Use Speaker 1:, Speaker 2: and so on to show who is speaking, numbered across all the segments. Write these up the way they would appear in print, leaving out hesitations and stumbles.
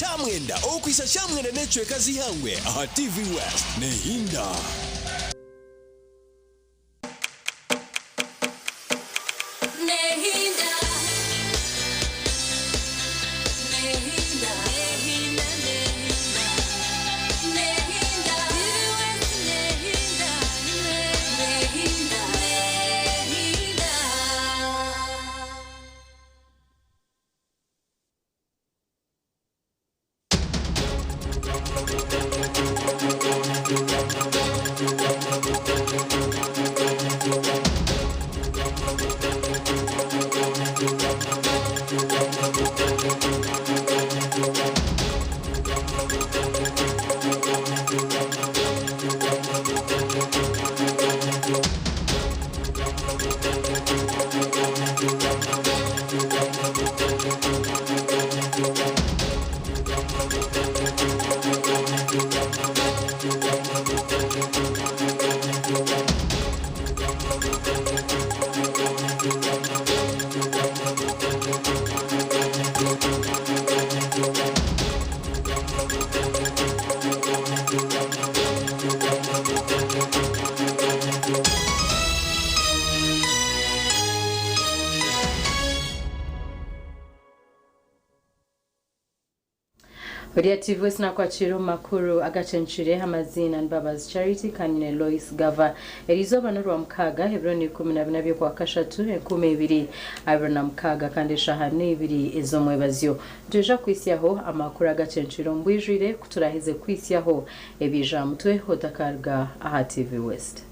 Speaker 1: Shaaha mwenda okuhitsya shaaha mwenda n'ekicweka z'eihangwe aha TV West. Nehinda.
Speaker 2: Ori TV West nakwakira omu makuru agacencire amaziina ni Mbabazi Charity kandi ne Lois Gava. Erizooba n'orwamukaaga ebiro ni 14 by'okwakashatu 2026 kandi eshaaha n'eibiri ez'omwebazyo. Nitwija kuhitsyaho amakuru agacencire omu bwijwire ku turaheze kuhitsyaho ebiija aha mutwe otakaruga aha TV West.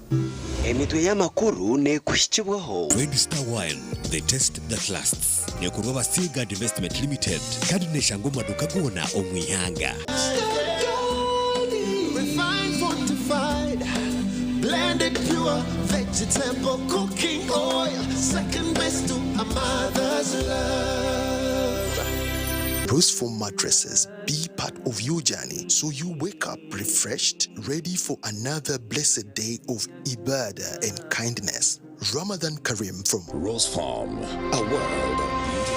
Speaker 1: Emitwe y'amakuru neekuhikibwaho. Red Star Wine, the taste that lasts neekorwa aba Seaguard Investment Limited kandi neeshangwa omu maduuka goona omu ihanga.
Speaker 3: Refined, fortified, blended pure vegetable cooking oil, second best to a mother's love.
Speaker 4: Rose Foam mattresses be part of your journey so you wake up refreshed, ready for another blessed day of ibadah and kindness. Ramadan Kareem from
Speaker 5: Rose Farm, a world of beauty.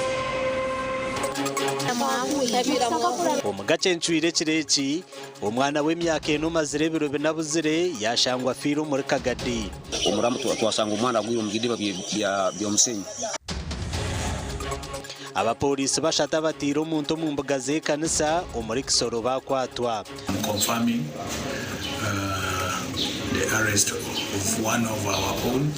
Speaker 6: Omu gacencwire ekiro eki, omwana w'emyaka ena omazire ebiro bina abuzire yaashangwa afiire omuri Kagadi.
Speaker 7: Omurambo twashanga omwana agwire omu bidiba by'omusenyi.
Speaker 6: Abapooriisi bashatu abataire omuntu omu mbuga z'ekanisa omuri Kisoro baakwatwa.
Speaker 8: I'm confirming the arrest of one of our own.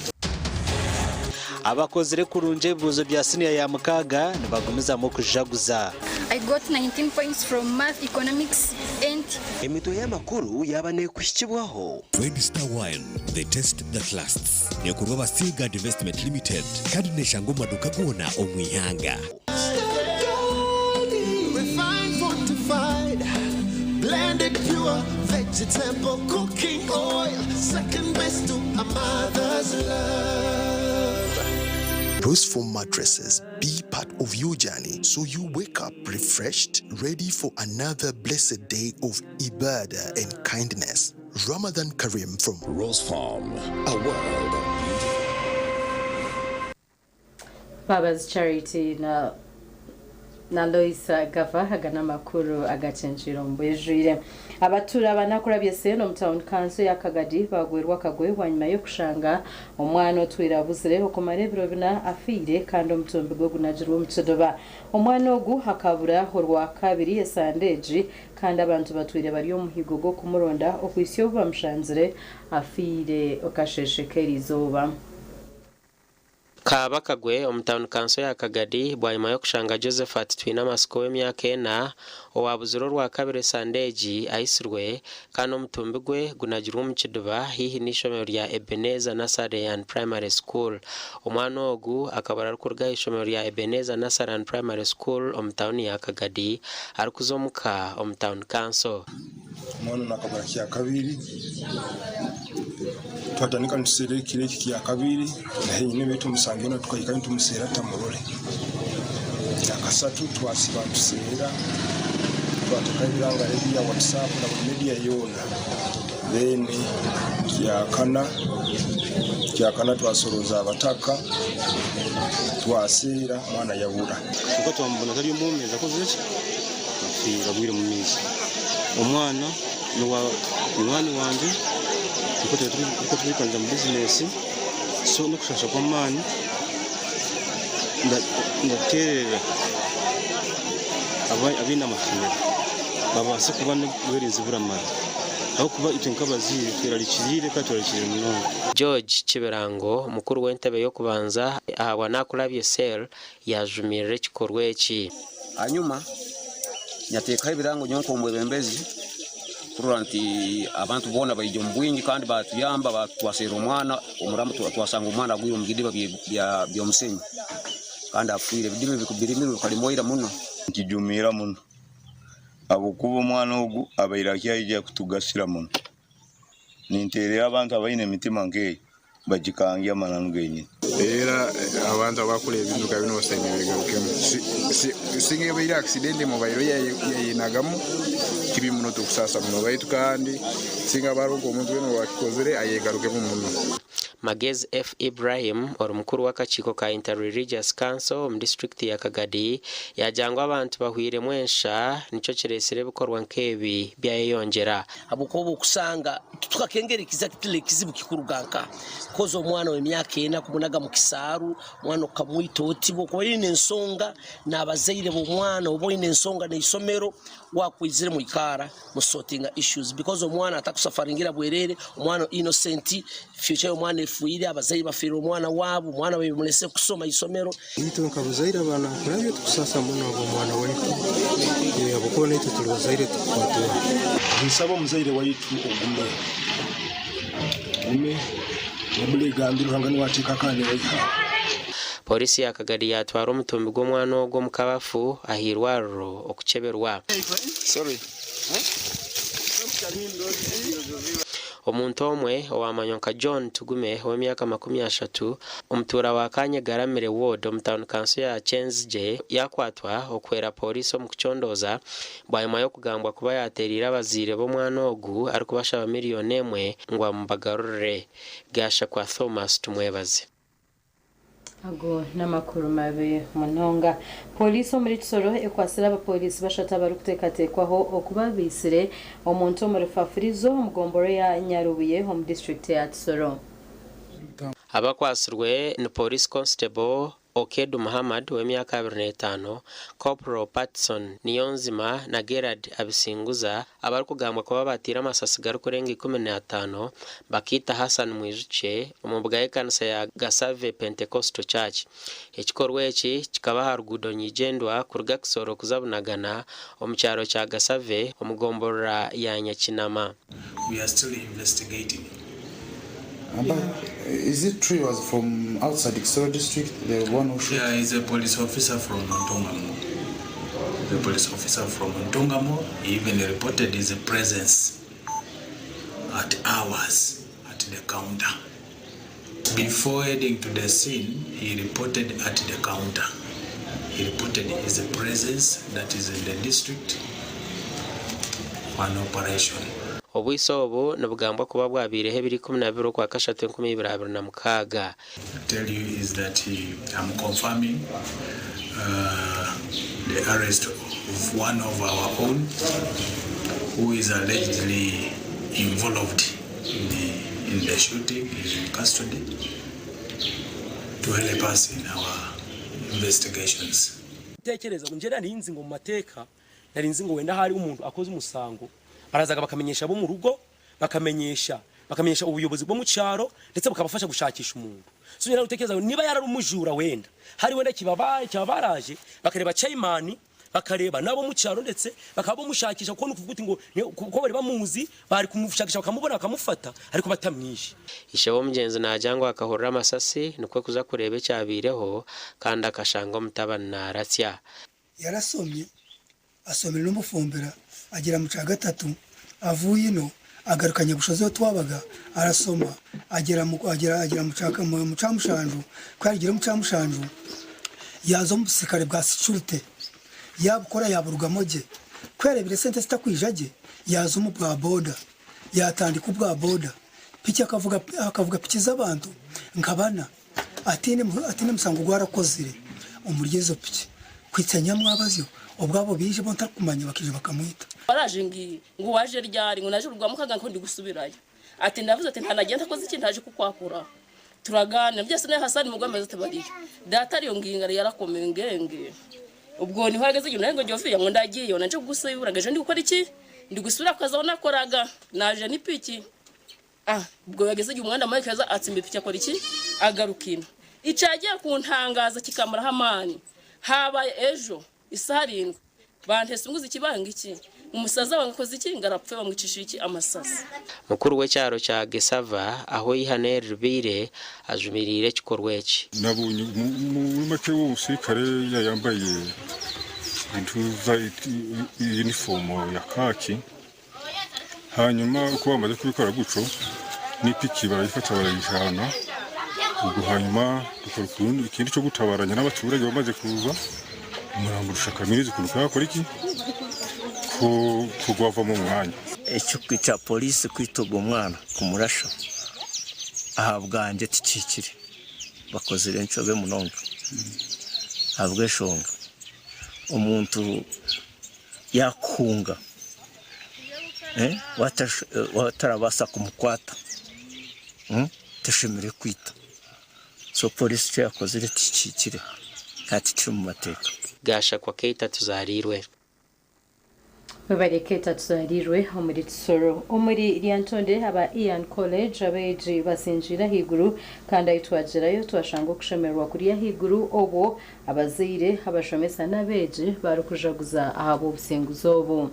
Speaker 6: Abakozire kurungi ebibuuzo bya siniya ya mukaaga nibagumizamu okujaguza.
Speaker 9: I got 19 points from Math, Economics and.
Speaker 1: Emitwe y'amakuru yaaba neekuhikibwaho. Red Star Wine, the taste that lasts neekorwa aba Seaguard Investment Limited kandi neeshangwa omu maduuka goona omu ihanga.
Speaker 3: Refined, fortified, blended pure vegetable cooking oil, second best to a mother's love.
Speaker 4: Rose Foam mattresses be part of your journey so you wake up refreshed, ready for another blessed day of ibadah and kindness. Ramadan Kareem from
Speaker 5: Rose Farm, a world of beauty.
Speaker 2: Mbabazi Charity na na Loisa Gava aga n'amakuru agacencwire omu bwijwire. Abatuura ba Nakulabye Cell omu tauni kanso ya Kagadi baagwerwa akagwe bwanyima y'okushanga omwana otwire abuzire okumara ebiro bina afiire kandi omutumbi gwe gunagirwe omu kidiba. Omwana ogu akabura orwakabiri esande egi kandi abantu batwire bari omu muhigo gw'okumuronda okuhitsya obu bamushanzire afiire kasheeshe k'erizooba.
Speaker 10: Kabakagwe omu tauni kanso ya Kagadi bwanyima y'okushanga Josephat Twinamatsiko ow'emyaka ena owaabuzire Orwakabiri esande egi aitsirwe kandi omutumbi gwe gunagirwe omu kidiba haihi n'eishomero rya Ebenezer Nursery and Primary School. Omwana ogu akabura arikuruga ah'eishomero rya Ebenezer Nursery and Primary School omu tauni ya Kagadi arikuza omuka omu tauni kanso.
Speaker 11: Omwana onu akabura kyakabiri, twatandika nituseera ekiro eki kyakabiri na hiine beitu omusango yoona tukahika nitumuseera tamurore. Kyakasatu twasiiba nituseera twatekaho ebirangara ebya WhatsApp na buri media yoona then kyakana kyakana twasorooza abataka twaseera omwana yabura.
Speaker 12: Kwonka twamubona atari omwomeezi akozire ki? Afiire. afiire agwire omu maizi. Omwana n'owa munywani wangye nikwo turikutandika mu bizinesi so n'okushasha kw'amaani ndateerera abaine amashomero babaase kuba n'oburinzi buramara ahabw'okuba itwe nk'abazaire twerarikiriire kandi twerarikiriire munonga.
Speaker 10: George Kibirango, mukuru w'entebe y'okubanza ahabwa Nakulabye Cell yaajumirira ekikorwa eki.
Speaker 7: Hanyuma nyateekaho ebirango nyowe nk'omwebembezi kurora nti abantu boona baija omu bwingi kandi baatuyamba twaserra omwana omurambo twasanga omwana agwire omu bidiba by'omusenyi kandi afiire. Ebidiba ebi birimirwe bikalimwa ira muno.
Speaker 13: Nikijumiira muno ahabw'okuba omwana ogu abaire akyaija kutugasira muno. Ninteerera abantu abaine emitima nk'eyo bagikangye amananu genyini.
Speaker 14: Era abantu abakora ebintu nka binu basaine begarukemu. Singa ebaire accident mobile yayenagamu kibi muno tukusasa muno baitu kandi singa haba haroho nk'omuntu wena owakikozire ayegarukemu muno.
Speaker 10: Magezi F. Ibrahim ori mukuru w'akakiiko ka Inter-Religious Council omu disiturikiti ya Kagadi yaagira ngu abantu bahwiremu ensha nikyo kireetsire ebikorwa nk'ebi byayeyongyera.
Speaker 15: Habwokuba obu okusanga titukakengera exactly ekizibu kikuruga nkaha coz omwana w'emyaka ena kumunaga mu kisaaru omwana okamwita oti obu okuba oine ensonga n'abazaire b'omwana oba oine ensonga n'eisomero wakwizire mwikara mu sortinga issues because omwana atakusafaringira bwerere omwana innocent future y'omwana efwire abazaire bafiirwe omwana waabo omwana bamulesere kusoma isomero.
Speaker 16: Itwe nka bazaire aba Nakulabye tukusaasa muno habw'omwana waitu habwokuba naitwe tuli bazaire tukukwatwaho.
Speaker 11: Ninsaba omuzaire waitu ogume ogume Baibuli egambire Ruhanga niwe ateeka akaani waiha.
Speaker 10: Pooriisi ya Kagadi yaatwara omutumbi gw'omwana ogwo omu kabafu ah'eirwariro okukyeberwa. Omuntu omwe owamanywa nka John Tugume ow'emyaka 30, omutuura wa Kanyegaramire Ward omu tauni kanso ya Kyenzigye yakwatwa okuhwera pooriisi omu kucondooza bwanyima y'okugambwa kuba yateereire abazaire b'omwana ogu arikubashaba miriyoni emwe ngu amubagarurire. Gashakwa Thomas Tumwebaze.
Speaker 2: Ago n'amakuru mabi munonga. Pooriisi omuri Kisoro ekwatsire abapooriisi bashatu abarikuteekateekwaho okuba baitsire omuntu omuri Fafurizo omu gombora eya Nyarubuye omu disiturikiti ya Kisoro.
Speaker 10: Abakwatsirwe ni Pooriisi Constable Okedu Muhammad ow'emyaka 25, Corporal Patson Niyonzima na Gerard Abisinguza abarikugambwa kuba bateire amasasi garikurenga 15 bakaita Hassan Mwijukye omu mbuga y'ekanisa ya Gasave Pentecostal Church. Ekikorwa eki kikaba aha ruguudo nyigyendwa kuruga Kisoro kuza Bunagana omu kyaro kya Gasave omu gomborora ya Nyakinama.
Speaker 8: We are still investigating.
Speaker 17: But is it true he was from outside Kisoro district, the one who shot?
Speaker 8: Yeah, he's a police officer from Ntungamo. The police officer from Ntungamo, he even reported his presence at hours at the counter. Before heading to the scene, he reported at the counter. He reported his presence that is in the district for an operation.
Speaker 10: Obwitsi obu nibugambwa kuba bwabaireho ebiro 12 Okwakashatu 2026.
Speaker 8: Tell you is that I'm confirming the arrest of one of our own who is allegedly involved in the, in the shooting. He's in custody to help us in our investigations.
Speaker 18: Tekereza ngo njye nari nzi ngo mu mateka nari nzi ngo wenda hari umuntu akoze umusango barazaga bakamenyesha abo mu rugo bakamenyesha bakamenyesha ubuyobozi bwo mu cyaro ndetse bukabafasha gushakisha umuntu. So njye utekereza ngo niba yarari umujura wenda hari wenda kibabaye cyabaraje bakareba chairman bakareba nabo mu cyaro ndetse bakaba bamushakisha kuko nukuvuga uti ngo kuko bari bamuzi bari kumushakisha bakamubona bakamufata ariko batamwishe.
Speaker 10: Ishe w'omugyenzi naagira ngu akahurira amasasi nikwo kuza kureeba ekyabaireho kandi akashanga omutabani naaratsya.
Speaker 19: Yarasomye asomera n'omufumbira agera mu kyagatatu avuye ino agaruka Nyabushozi aho twabaga arasoma agera mu agera agera mu cya mu cyamushanju ku yagira mu cyamushanju yaza omu busirikare bwa security yabukora yaburugamo gye ku yarebire sente zitakwija gye yaza omu bwa boda yatandika obwa boda piki akavuga akavuga piki z'abantu nka bana ataine ataine musango ogu arakozire omuri ezo piki. Kuhitsya nyamwabazyo obu abo baija abu ntarikumanya bakaija bakamwita.
Speaker 20: Baraje ngi ngu waje ryari ngu naje urwa mukaga nko ndi gusubirayo ati ndavuze ati ntanagiye ntakoze iki ntaje kukwakura turaganira byose naye Hasani mugomba ati bariyo data ariyo nginga yarakomeye ngenge ubwo niho hageze igihe ngo Joviya ngo ndagiye naje gusubira ngo ejo ndi gukora iki ndi gusubira ku kazi aho nakoraga naje n'ipiki ubwo yageze igihe umwana Mike aza atsimba ipiki akora iki agaruka ino icagiye kuntangaza kikamuraho amani habaye ejo isaha arindwi bantese unguze ikibanga iki umusaza wange akoze iki ngarapfe bamwicishije iki amasasi.
Speaker 10: Mukuru w'ekyaro kya Gesava aho eihano eri ribaire ajumiriire ekikorwa eki.
Speaker 21: Nabonye muri make w'umusirikare yambaye uniform ya kaki, hanyuma uko bamaze kubikora gutyo n'ipiki barayifata barayijana, ubwo hanyuma dukora ikindi cyo gutabaranya n'abaturage bamaze kuza, umurambo urushakamiriza ukuntu twakora iki kugwava mu mwanya.
Speaker 22: Icyo cya polisi kwitoga umwana kumurasha aha bwanjye tikikire bakozire ncobe munonga ahabw'eshonga omuntu yakunga watarabasa kumukwata tashemere kwita so polisi icyo yakozire tikikire nta kikiri mu mateka.
Speaker 10: Gashakwa Keita tuzarirwe.
Speaker 2: Webareke tatuzarirwe omuri Kisoro omuri Lyantonde aba Ian College abeegi basinjira higuru kandi aitwagirayo twashanga okushemererwa kuriya higuru obwo abazaire abashomesa n'abeegi barikujaguza ahabw'obusinguzi obu.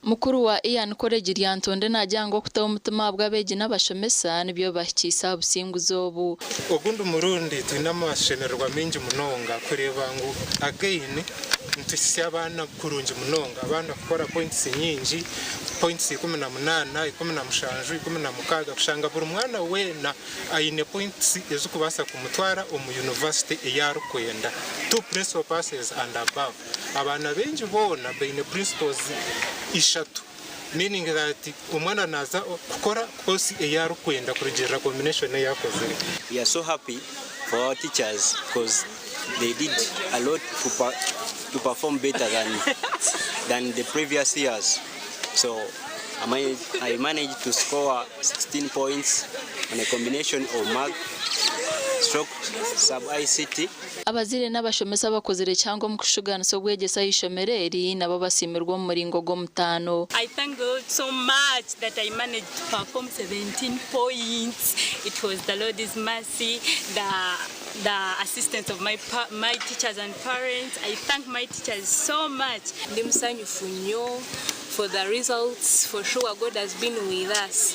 Speaker 23: Mukuru wa Ian College Lyantonde najyanga okutaho omutima bw'abeegi n'abashomesa nibyo bahikiisa obusinguzi obu.
Speaker 24: Ogundi murundi twine amashemererwa mingi munonga kureeba ngu again nituhisya abaana kurungi munonga abaana kukora points nyingi points 18 17 16 kushanga buri mwana weena aine points ezikubaasa kumutwara omu university eyarikwenda 2 principal passes and above. Abaana baingi boona baine principles ishatu meaning that omwana naza kukora course eyarikwenda kurugirira combination eyakozire.
Speaker 25: We are so happy for our teachers because they did a lot to perform better than the previous years. So I managed to score 16 points on a combination of math, stroke, sub ICT.
Speaker 23: Abazire n'abashomesa bakozire cyangwa mu kushuganisa obwegyesa ishomero eri nabo basimirwa omu muringo gw'omutaano.
Speaker 26: I thank God so much that I managed to perform 17 points. It was the Lord's mercy, the assistance of my teachers and parents. I thank my teachers so much.
Speaker 27: Ndi musanyufu nnyo for the results. For sure God has been with us.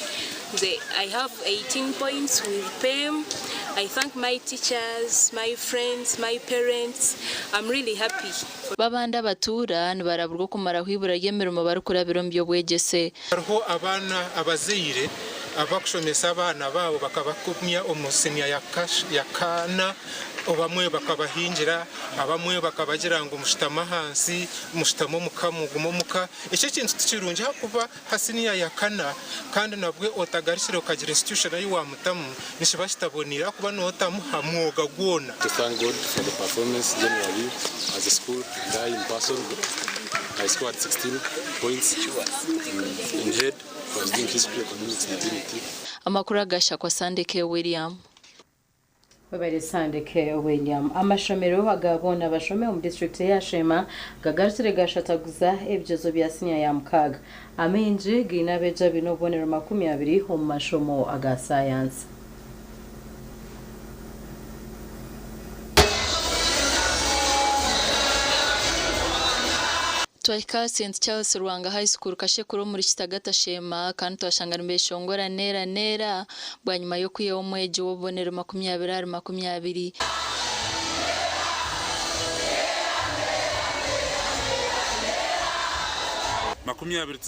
Speaker 27: I have 18 points with PEM. I thank my teachers, my friends, my parents. I'm really happy.
Speaker 23: Babanda abatura nibaraburwa kumaraho ibura ry'emirimo barikurabira omu by'obwegyese.
Speaker 24: Hariho abaana abazaire abakushomesa abaana baabo bakabakumya omu siniya ya kaana, abamwe bakabahingira, abamwe bakabagira ngu mushutame ahansi, mushutame omuka, mugume omuka. Ekyo ekintu tikirungi ahakuba ha siniya ya kana kandi nabwe otagarukire okagira institution ayi wamutamu nikiba kitaboniire ahakuba nootamu ha mwoga gwona.
Speaker 28: To thank God for the performance generally as a school and I in person. I scored 16 points in head. I was doing history, economics, and divinity.
Speaker 23: Amakuru agashakwa Sandeke William.
Speaker 2: Webale Sandeke William. Amashomero agabona abashome omu district ya Shema gagarukire gashataguza ebigezo bya siniya ya mukaga. Amingi giine abeegi abaine obubonero 20 omu mashomo aga sayansi.
Speaker 23: Twahika St Charles Ruhanga High School Kashekuru omuri Kitagata Shema kandi twashanga nibeshongora neera neera bwanyuma y'okwihaho omwegi w'obubonero 20 20.
Speaker 29: Makumyabiri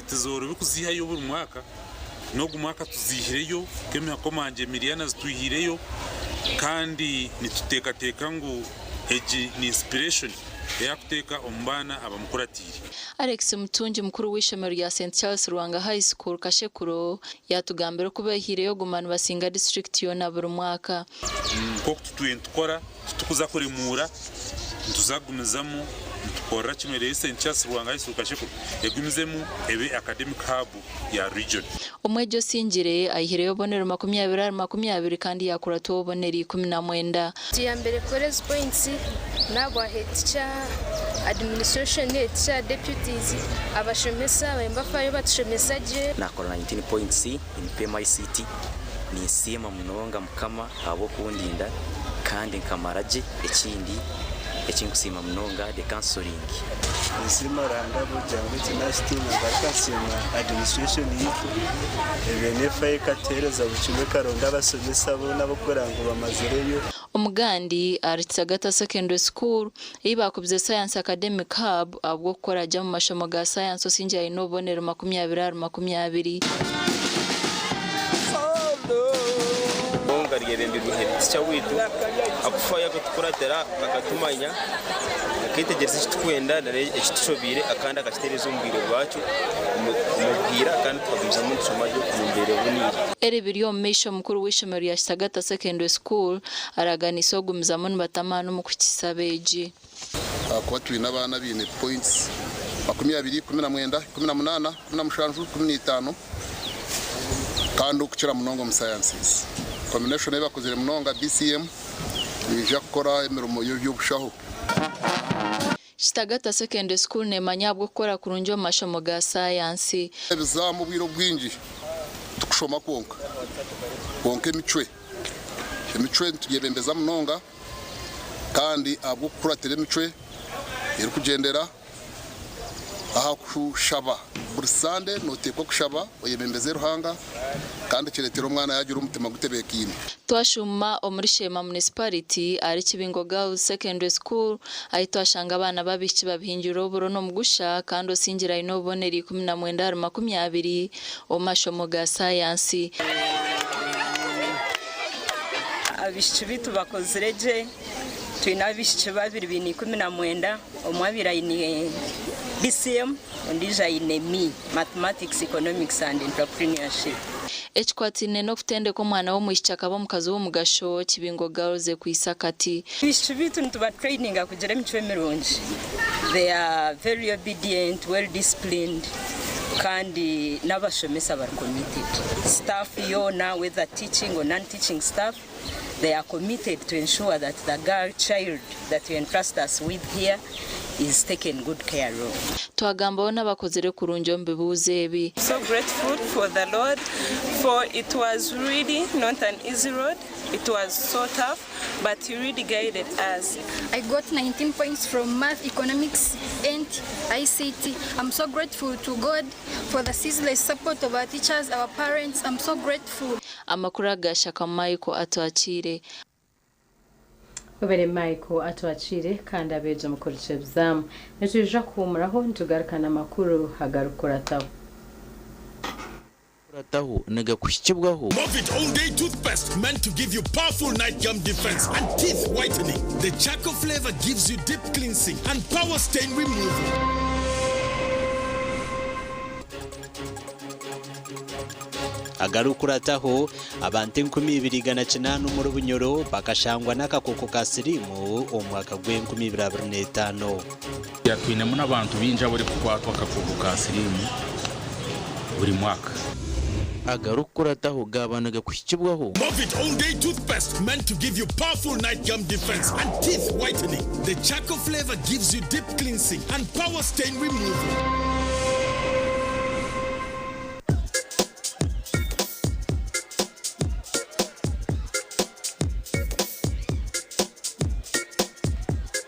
Speaker 29: tuzorobe kuzihayo buri mwaka n'ogu mwaka tuzihireyo kemihakomanje miriyana zituhireyo kandi nituteekateeka ngu egi ni inspiration eyakuteeka omu baana abamukuratiire.
Speaker 23: Alex Mutungi mukuru w'ishomero rya St Charles Ruhanga High School Kashekuro yatugambira oku behiireyo guma nibasinga district yoona buri mwaka.
Speaker 29: Nk'oku tutuye nitukora tutukuza kuremuura Nituza kugumizamu nitukorera kimwe reero St Charles Lwanga High School Kashekulu egumizemu ebe academic hub ya region.
Speaker 23: Omwegi osingire aihireyo obubonero 20 ahari 20 kandi yaakuratwa obubonero 19.
Speaker 1: Tuyambire kukora ezi points n'ahabwa head teacher, administration, head teacher, deputies, abashomesa bariyo nibafayo batushomesa gye.
Speaker 3: Nakora 19 points in PMICT. Ninsiima munonga Mukama ahabw'okundinda kandi nkamara gye. Ekindi eki nkusiima munonga the counselling.
Speaker 4: Ninsiima Ruhanga ahabw'okugira ngu eki nakitunga ngaruka nsiima administration yaitu ebaire nefayo ekatuheereza buri kimwe ekaronda abashomesa boona ab'okukora ngu bamazireyo.
Speaker 23: Omugandi ahari Kitagata Secondary School ei baakubize Science Academic Hub ahabw'okukora gye omu mashomo ga Science osingire aine obubonero 20 ahari 20.
Speaker 5: Ihanga ryebembirwe headteacher waitu akufayo akatukuratira akatumanya aketegyereza ekitukwenda nari ekitushobeire akandi akakitereeza omu bwire bwakyo omu bwira kandi tukagumizamu nitushoma gye omu mbeera eboniire.
Speaker 23: Eri biri omu maisho mukuru w'eishomero rya Kitagata Secondary School araganiise okugumizamu nibata amaani omu kuhikisa abeegi.
Speaker 6: Ahakuba twine abaana abaine points 20, 19, 18, 17, 15 kandi okukira munonga omu sciences. Combination ei bakozire munonga BCM neija kukora emirimo y'eby'obushaho.
Speaker 23: Kitagata Secondary School neemanya ahabw'okukora kurungi omu mashomo ga sayansi.
Speaker 6: Ebizaamu obwire obwingi tikushoma kwonka, kwonka emicwe. Emicwe nitugyebembeza munonga kandi ahabw'okukuratira emicwe erikugyendera aha kushaba buri Sande noteekwa kushaba oyebembeze Ruhanga kandi kireetera omwana yaagira omutima gutebeekaine.
Speaker 23: Twashuuma omuri Sheema Municipality ahari Kibingo Girls Secondary School ahi twashanga abaana b'abaishiki babihingirire oburo n'omugusha kandi osingire aine obubonero 19 ahari 20 omu mashomo ga sayansi.
Speaker 7: Abaishiki baitu bakozire gye. Twine abaishiki babiri baine 19, omwe abaire aine BCM, ondiijo aine ME, Mathematics, Economics and Entrepreneurship.
Speaker 23: Ekikwataine n'okutendeka omwana w'omwishiki akaba omukazi w'omugasho, Kibingo Girls ekwitse akati.
Speaker 7: Abaishiki baitu nitubatraininga kugira emicwe mirungi. They are very obedient, well disciplined kandi n'abashomesa bari committed. Staff yoona whether teaching or non-teaching staff, they are committed to ensure that the girl child that you entrust us with here is taken good care of.
Speaker 23: Twagambaho n'abakozire kurungi omu bibuuzo ebi.
Speaker 9: So grateful for the Lord, for it was really not an easy road. It was so tough, but He really guided us.
Speaker 12: I got 19 points from math, economics, and ICT. I'm so grateful to God for the ceaseless support of our teachers, our parents. I'm so grateful.
Speaker 23: Amakuru aga Shaka Michael atwakiire.
Speaker 2: Webale Michael atwakiire kandi abeegi omukurikira ebizaamu. Nitwija kuhuumuraho nitugarukana amakuru agarikukurataho.
Speaker 13: Kurataho nigakuhikibwaho.
Speaker 30: Movit All Day Toothpaste meant to give you powerful night gum defense and teeth whitening. The charcoal flavor gives you deep cleansing and power stain removal.
Speaker 31: Agarikukurataho abantu 2900 omuri Bunyoro bakashangwa n'akakooko ka siriimu omu mwaka gw'e2025.
Speaker 32: Twinemu n'abantu baingi abarikukwatwa akakooko ka siriimu buri mwaka.
Speaker 13: Agarikukurataho gaba nigakuhikibwaho.
Speaker 30: Movit All Day Toothpaste meant to give you powerful night gum defense and teeth whitening. The charcoal flavor gives you deep cleansing and power stain removal.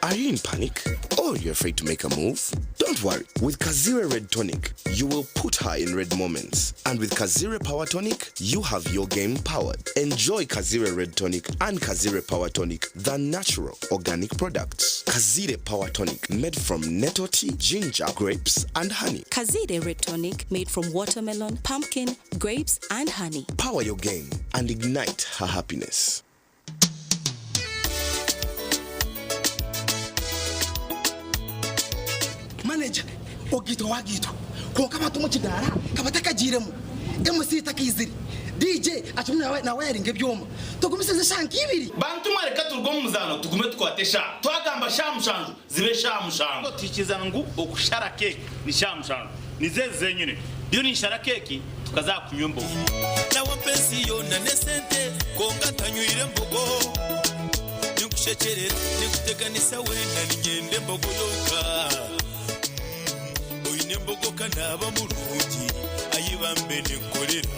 Speaker 33: Are you in panic or you're afraid to make a move? Don't worry. With Kazire Red Tonic, you will put her in red moments. And with Kazire Power Tonic, you have your game powered. Enjoy Kazire Red Tonic and Kazire Power Tonic, the natural organic products. Kazire Power Tonic, made from nettle tea, ginger, grapes, and honey.
Speaker 34: Kazire Red Tonic made from watermelon, pumpkin, grapes, and honey.
Speaker 33: Power your game and ignite her happiness.
Speaker 35: Manager ogitwa wagitwa, konka abantu omu kidaara kabatakagiiremu, MC takaizire.
Speaker 8: DJ akirimu nawayaringa ebyoma. Tugumisirize eshaaha nk'ibiri.
Speaker 10: Bantu mwe reka turuge omu muzaano tugume tukwate eshaaha. Twagamba shaaha mushanju zibe shaaha mushanju. Twikiriza ngu okushara keeki ni shaaha mushanju. Nizo ezi zenyine. Ndiyo ninshara keeki tukaza aha kunywa embogo.
Speaker 11: Nawe mpa ensi yoona n'esente kwonka ntanywire mbogo. Ninkushekyerera, ninkuteganisa weena niinyenda embogo yonka. Oine embogo ka naaba murungi, ai bambe ninkukorera.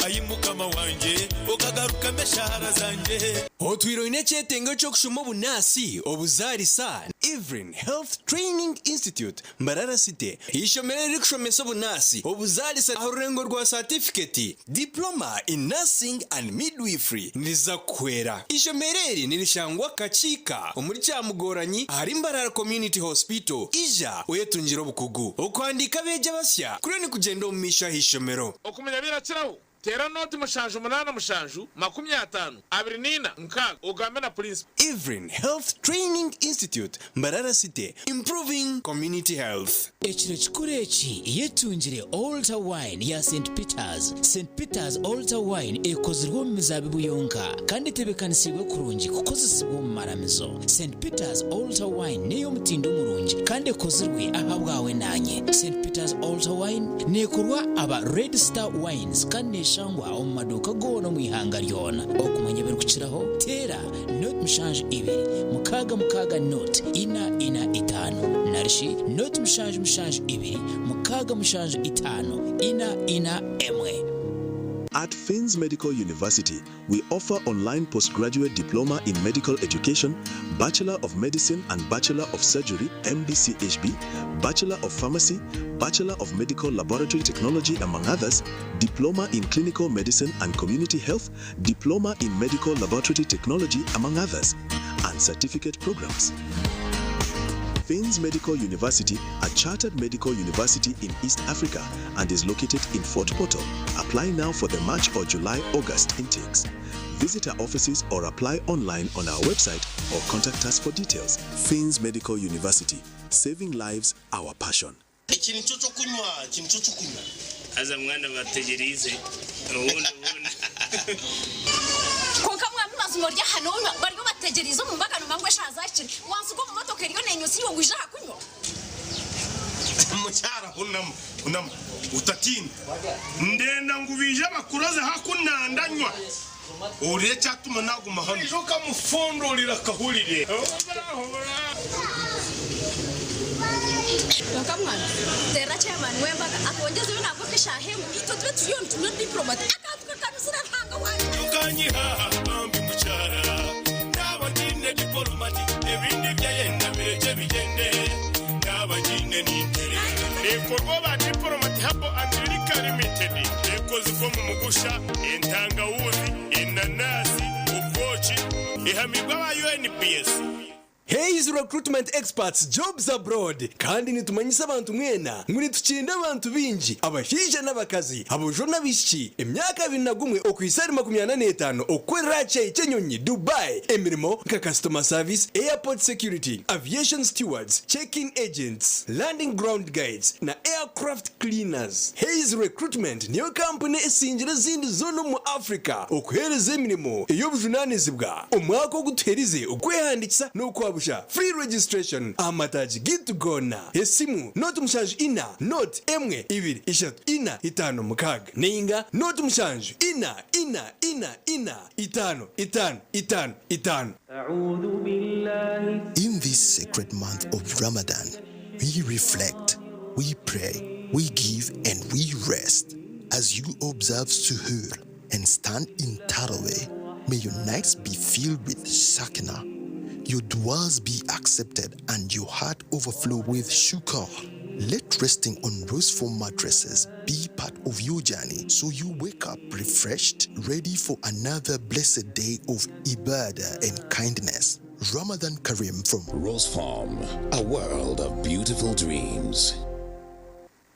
Speaker 11: Ai Mukama wangye, okagarukamu eshaara zangye.
Speaker 14: Otwire oine ekyetengo ky'okushoma obunaasi, obuzaarisa, Evelyn Health Training Institute, Mbarara City, eishomero eririkushomesa obunaasi, obuzaarisa aha rurengo rwa saatifiketi, Diploma in Nursing and Midwifery, niriza kukuhwera. Eishomero eri nirishangwa Kakiika omuri Kyamugoranyi ahari Mbarara Community Hospital. Ija oyetungire obukugu. Okuhandiika abeegi abasya kuriyo nikugyenda omu maisho aha ishomero.
Speaker 15: Okumanya birakiraho, teera nooti 7 8 7 50 24 6 ogambe na purinsipo.
Speaker 14: Evelyn Health Training Institute, Mbarara City, Improving Community Health.
Speaker 16: Ekiro kikuru eki yetungire Altar Wine ya Saint Peters. Saint Peters Altar Wine ekozirwe omu mizaabibu yonka kandi etebeekanisiibwe kurungi kukozesibwa omu maramizo. Saint Peters Altar Wine n'ey'omutindo murungi kandi ekozirwe ahabwawe naanye. Saint Peters Altar Wine neekorwa aba Red Star Wines kandi neeshangwa omu maduuka goona omu ihanga ryona. Okumanya ebirikukiraho, teera 0 7 6 6 0 4 4 5 narishi 0 7 7 2 6 7 5 4 4 1.
Speaker 17: At Finns Medical University, we offer online postgraduate diploma in medical education, Bachelor of Medicine and Bachelor of Surgery, MBCHB, Bachelor of Pharmacy, Bachelor of Medical Laboratory Technology, among others, Diploma in Clinical Medicine and Community Health, Diploma in Medical Laboratory Technology, among others, and certificate programs. Finns Medical University, a chartered medical university in East Africa and is located in Fort Portal. Apply now for the March or July August intakes. Visit our offices or apply online on our website or contact us for details. Finns Medical University, saving lives, our passion.
Speaker 18: Eki nikyo ky'okunywa, eki nikyo ky'okunywa.
Speaker 19: Haza mwana bategyereize obundi obundi.
Speaker 20: Kwonka mwami mazima ori aha nonywa bariyo bategyereize omu mbaga nomanya ngu eshaaha zahikire wansiga omu motoka eriyo nenyusa iwe waija aha kunywa.
Speaker 18: Mukyara hunama, hunama, otatiina. Ndenda ngu baije bakuroze haku nandanywa, ohurire ekyatuma naguma hanu. Oija okamufundurira akahurire.
Speaker 20: Kwonka mwana teerera chairman w'embaga atwongyezeyo nangwa nk'eshaaha emwe itwe tube turiyo nitunywa diplomat akantu kakanuzire Ruhanga wangye.
Speaker 18: Okanyiha bambi mukyara, naaba ngiine dipolomati, ebindi ebyayenda birekye bigyende, naaba ngiine nintereera.
Speaker 21: Neekorwa aba Diplomat Herbal and Liquor Limited. Ekozirwe omu mugusha, entangawuzi, enanasi, obwoki. Ehamiibwe aba UNBS.
Speaker 14: Hays Recruitment Experts Jobs Abroad kandi nitumanyisa abantu mwena ngu nitukinda abantu baingi, abashaija n'abakazi, aboojo n'abaishiki, emyaka 21 okuhitsya ahari 45 okukorera aha kishaayi ky'enyonyi Dubai emirimo nka Customer Service, Airport Security, Aviation Stewards, Check-in Agents, Landing Ground Guides na Aircraft Cleaners. Hays Recruitment niyo kampuni esingire ezindi zoona omu Africa okuheereza emirimo ey'obujunaanizibwa. Omwaka ogu tuherize okwehandiikisa n'okwabusha, free registration, aha mataagi gaitu goona. Esimu, 0 7 4 1 2 3 4 5 6 nainga 0 7 4 4 4 4 5 5 5 5.
Speaker 22: In this sacred month of Ramadan, we reflect, we pray, we give, and we rest. As you observe Suhoor and stand in Taraweh, may your nights be filled with Sakina, your duas be accepted, and your heart overflow with shukr. Let resting on rose foam mattresses be part of your journey so you wake up refreshed, ready for another blessed day of ibadah and kindness. Ramadan Kareem from
Speaker 25: Rose Farm, a world of beautiful dreams.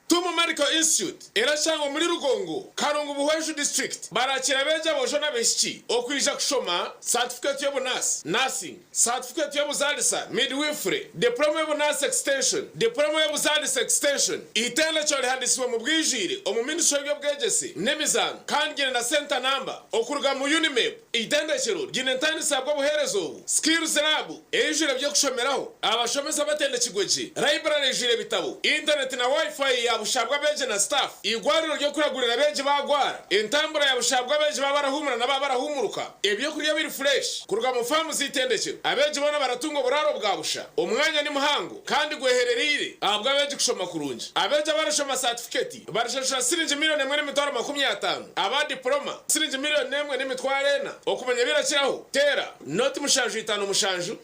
Speaker 26: Tumu Medical.
Speaker 15: Medical Institute erashangwa omuri Rugongo, Karungu Buhweju District barakira abeegi aboojo n'abaishiki okwija kushoma satifikeeti y'obunaasi, Nursing, satifikeeti y'obuzaalisa, Midwifery, Diploma y'obunaasi Extension, Diploma y'obuzaalisa Extension. Eitendekero rihandiisibwe mu bwijwire omu Ministry y'eby'obwegyese n'emizaano kandi ryine na centre number okuruga mu UNIMEB. Eitendekero ryine entandisa bw'obuheereza obu, Skills Lab eijwire eby'okushomeraho, abashomesa batendekirwe gye, library eijwire ebitabo, intaneti na Wi-Fi ya busha bw'abeegi na staff, eigwariro ry'okuragurira abeegi baagwara, entambura ya busha bw'abeegi baaba barahuumura na baaba barahuumuruka, ebyokurya biri fureshi kuruga mu faamu z'eitendekero. Abeegi boona baratunga oburaaro bwa busha. Omwanya ni muhango kandi gweherereire ahabw'abeegi kushoma kurungi. Abeegi abarashoma saatifiketi barishashura siringi miriyoni emwe n'emitwaro 50, aba dipuloma siringi miriyoni emwe n'emitwaro ena. Okumanya ebirakiraho, teera noti 7 57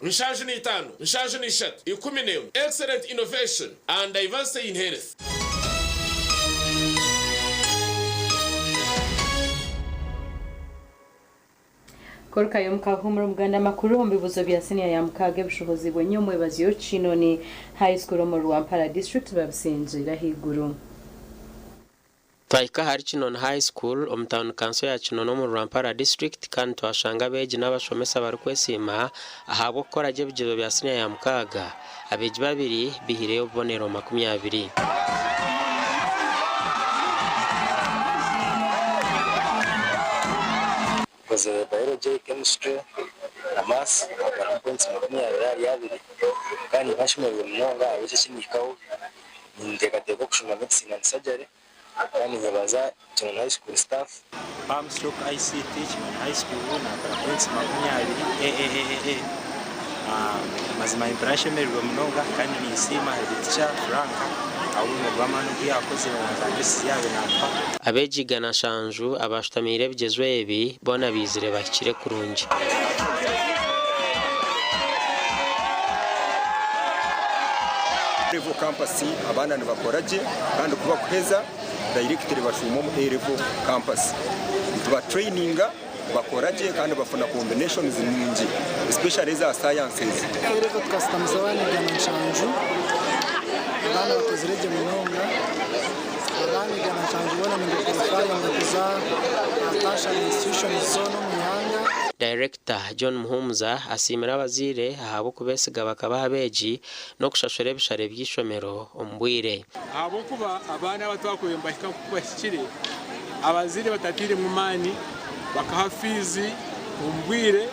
Speaker 15: 73 11. Excellent innovation and diversity in health.
Speaker 2: Korukayo mukahumura omuganda amakuru omu bibuzo bya siniya ya mukaaga ebishohozibwe nyomwebazyo Kinoni High School omu Rwampara district babisingiire ahaiguru.
Speaker 1: Twahika ahari Kinoni High School omu tauni kanso ya Kinoni omuri Rwampara district kandi twashanga abeegi n'abashomesa barikwesiima ahabw'okukora gye ebigyezo bya siniya ya mukaaga. Abeegi babiri bihireyo obubonero 20.
Speaker 3: Nkozire Biology, Chemistry na Maths nkatwaramu points 22 kandi nimba nshemereirwe munonga ahabw'eki eki nahikaho. Ninteekateeka okushoma Medicine and Surgery kandi ninyebaza Kinoni High School staff.
Speaker 4: Palm stroke ICT Kinoni High School nakora points 20 AAAA. Mazima nimpurira nshemereirwe munonga kandi ninsiima head teacher Frank ahabw'omurimo gw'amaani ogu yakozire na za dress ezi yaabaire naatuha.
Speaker 1: Abeegi 170 abaashutamiire ebigyezo ebi boona baizire bahikire kurungi.
Speaker 5: A-Level Campus abaana nibakora gye kandi ku bakuheza directly bashuuma omu A-Level Campus. Nituba traininga bakora gye kandi bafuna combinations nungi especially eza sciences.
Speaker 6: A-Level tukasitamisa abaana 170, abaana bakozire gye munonga, abaana 170 boona nibakwalifayinga kuza aha tertiary institutions zoona omu ihanga.
Speaker 1: Dayirekita John Muhumuza asiimire abazaire ahabw'okubesiga bakabaha abeegi n'okushashura ebishare by'eishomero omu bwire.
Speaker 7: Ahabw'okuba abaana aba twakubaire nibahika nk'oku bahikire, abazaire batatairemu maani bakaha fiizi omu bwire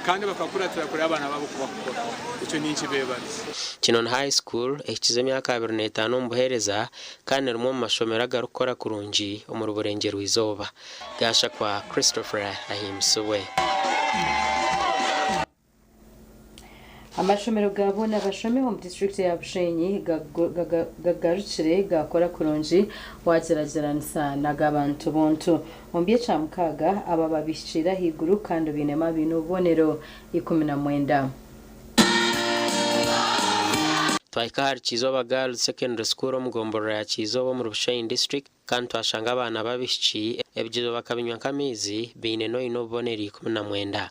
Speaker 7: kandi bakakuratira kureba abaana baabo oku bakukora. Ekyo ninkibeebaza.
Speaker 1: Kinoni High School ehikize emyaka 25 omu buheereza kandi ni rimwe omu mashomero agarikukora kurungi omuri Burengyerwa-izooba. Gashakwa Christopher ahimbisibwe.
Speaker 2: Amashomero ga boona abashomi omu disiturikiti ya Bushenyi gagarukire gaakora kurungi waagyeragyeranisa n'ag'abantu buntu. Omu by'ekyamukaaga, aba babihikiire ahaiguru kandi bainemu abaine obubonero 19.
Speaker 1: Twahika ahari Kyizooba Girls Secondary School omu gomborora ya Kyizooba omuri Bushenyi District kandi twashanga abaana b'abaishiki ebigyezo bakabinywa nk'amaizi baine n'oine obubonero 19.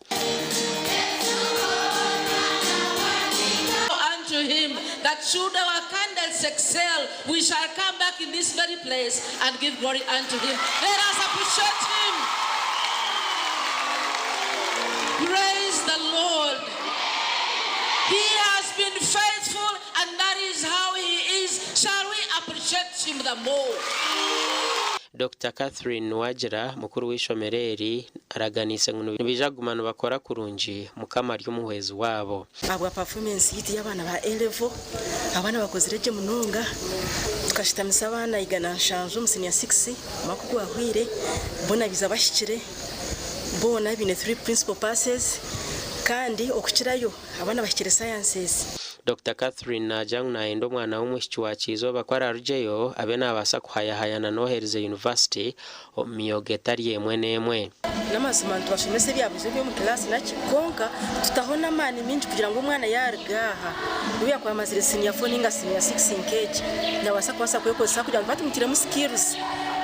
Speaker 9: Unto him that should our candles excel, we shall come back in this very place and give glory unto him. Let us appreciate him. Praise the Lord. He has been faithful and that is how he is. Shall we appreciate him the more?
Speaker 1: Dokita Catherine Nuwagira, mukuru w'eishomero eri araganiise ngu nibaija kuguma nibakora kurungi Mukama ari omuhwezi waabo.
Speaker 12: Ahabwa performance yitu y'abaana ba A-level, abaana bakozire gye munonga. Tukashutamisa abaana 170 omu senior six omwaka ogwahweire, boona baiza bahikire, boona baine three principal passes kandi okukirayo abaana bahikire sciences.
Speaker 1: Dokita Catherine naagira ngu naayenda omwana w'omwishiki wa Kyizooba ku araarugyeyo abe naabaasa kuhayahayana n'oherize yunivasite omu myoga etari emwe n'emwe.
Speaker 12: N'amazima nitubashomesa ebya buriijo eby'omu kilaasi naki, kwonka tutaho n'amaani maingi kugira ngu omwana yaaruga aha, n'obu yaakuba amazire siniya fo nainga siniya sikisi nk'egi, naabaasa kubaasa kwekozesa kugira ngu tuba tumutairemu skills.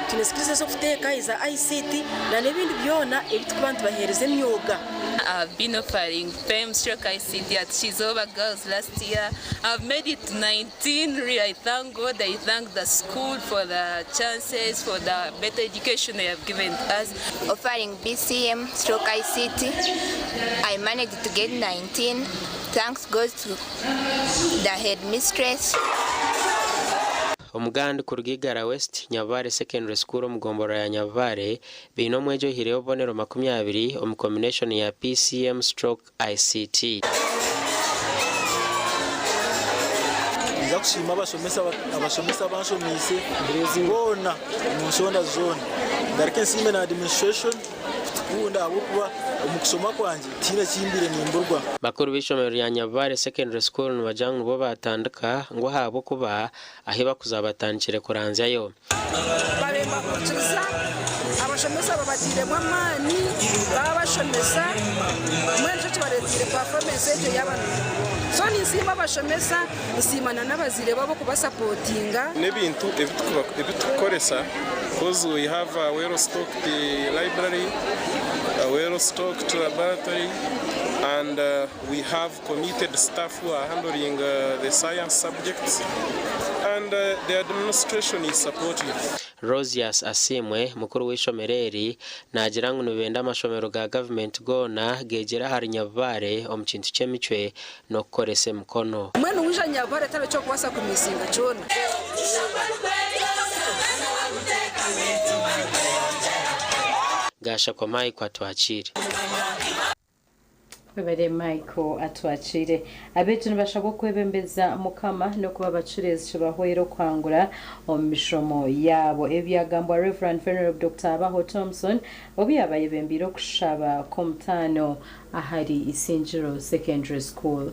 Speaker 12: Twine skills ez'okuteeka, eza ICT na n'ebindi byona ebi turikuba nitubaheereza emyoga.
Speaker 8: I have been offering PEM stroke ICT at Kizooba Girls last year. I've made it to 19. Really, I thank God. I thank the school for the chances, for the better education they have given to us.
Speaker 13: Offering BCM stroke ICT, I managed to get 19. Thanks goes to the headmistress.
Speaker 1: Omugandi kuruga Igara West, Nyabubare Secondary School omu gomborora ya Nyabubare baine omwegi oihireyo obubonero 20 omu combination ya PCM stroke ICT.
Speaker 23: Ninza kusiima abashomesa abashomesa abanshomiise boona omu nshonda zoona. Ngaruke nsiime na administration kutukunda ahabw'okuba omu kushoma kwangye tihaine eki mbaire nimburwa.
Speaker 1: Bakuru b'eishomero rya Nyabubare Secondary School nibagira ngu nibwo baatandika ngu ahabw'okuba ahi bakuza batandikire kuranzyayo.
Speaker 24: Baremba kwikiriza abashomesa babatairemu amaani baabashomesa mbwenu nikyo kibareeteire performance egyo yaaba nungi munonga. So ninsiima abashomesa, nsiima na n'abazaire baabo kubasapotinga.
Speaker 25: N'ebintu ebi turikukoresa coz we have a well stocked library, a well stocked laboratory and we have committed staff who are handling the science subjects and the administration is supportive.
Speaker 1: Rosius Asiimwe, mukuru w'eishomero eri, naagira ngu nibenda amashomero ga gavumenti goona geegyere ahari Nyabubare omu kintu ky'emicwe n'okukoresa emikono.
Speaker 24: Mbwenu waija Nyabubare tihariho eki orikubaasa kumisinga kyona.
Speaker 1: Gashakwa Mike Atwakiire.
Speaker 2: Webare Michael Atwakiire. Abeegi nibashabwa okwebembeza Mukama n'okuba abacureezi kibahwere okuhangura omu mishomo yaabo. Ebi byagambwa Rev. Venerable Dokita Abaho Thompson obu yaaba ayebembeire okushaba kw'omutaano ahari Isingiro Secondary School.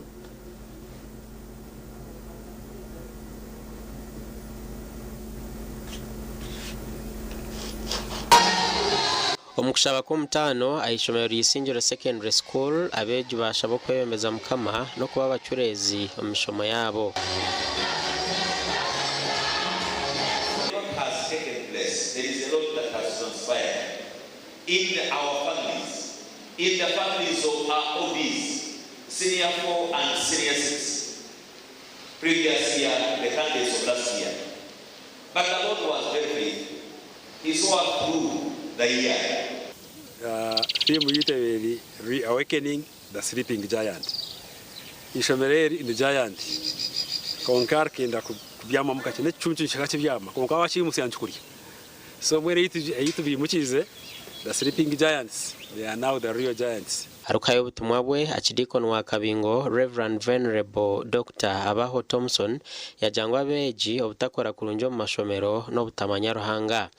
Speaker 1: Omu kushaba kw'omutaano aha ishomero rya Isingiro Secondary School, abeegi baashaba okwebembeza Mukama n'okuba abacureezi omu mishomo yaabo.
Speaker 26: has taken place. There is a lot that has transpired in our families, in the families of our OBs, senior 4 and senior 6, previous year, the candidates of last year. But the Lord was very faithful. He saw us through the year.
Speaker 27: Theme yitu eri Reawakening the Sleeping Giant. Ishomero eri ni giant kwonka arikenda kubyamamu kakye n'ekicuncu nikishaka kibyama kwonka wakiimutsya nikikurya. So mbwenu ei tubiimukiize the sleeping giants they are now the real giants.
Speaker 1: Arikuhayo obutumwa bwe, Achidiikoni wa Kabingo, Rev. Venerable Dokita Abaho Thompson yagira ngu abeegi obutakora kurungi omu mashomero n'obutamanya Ruhanga.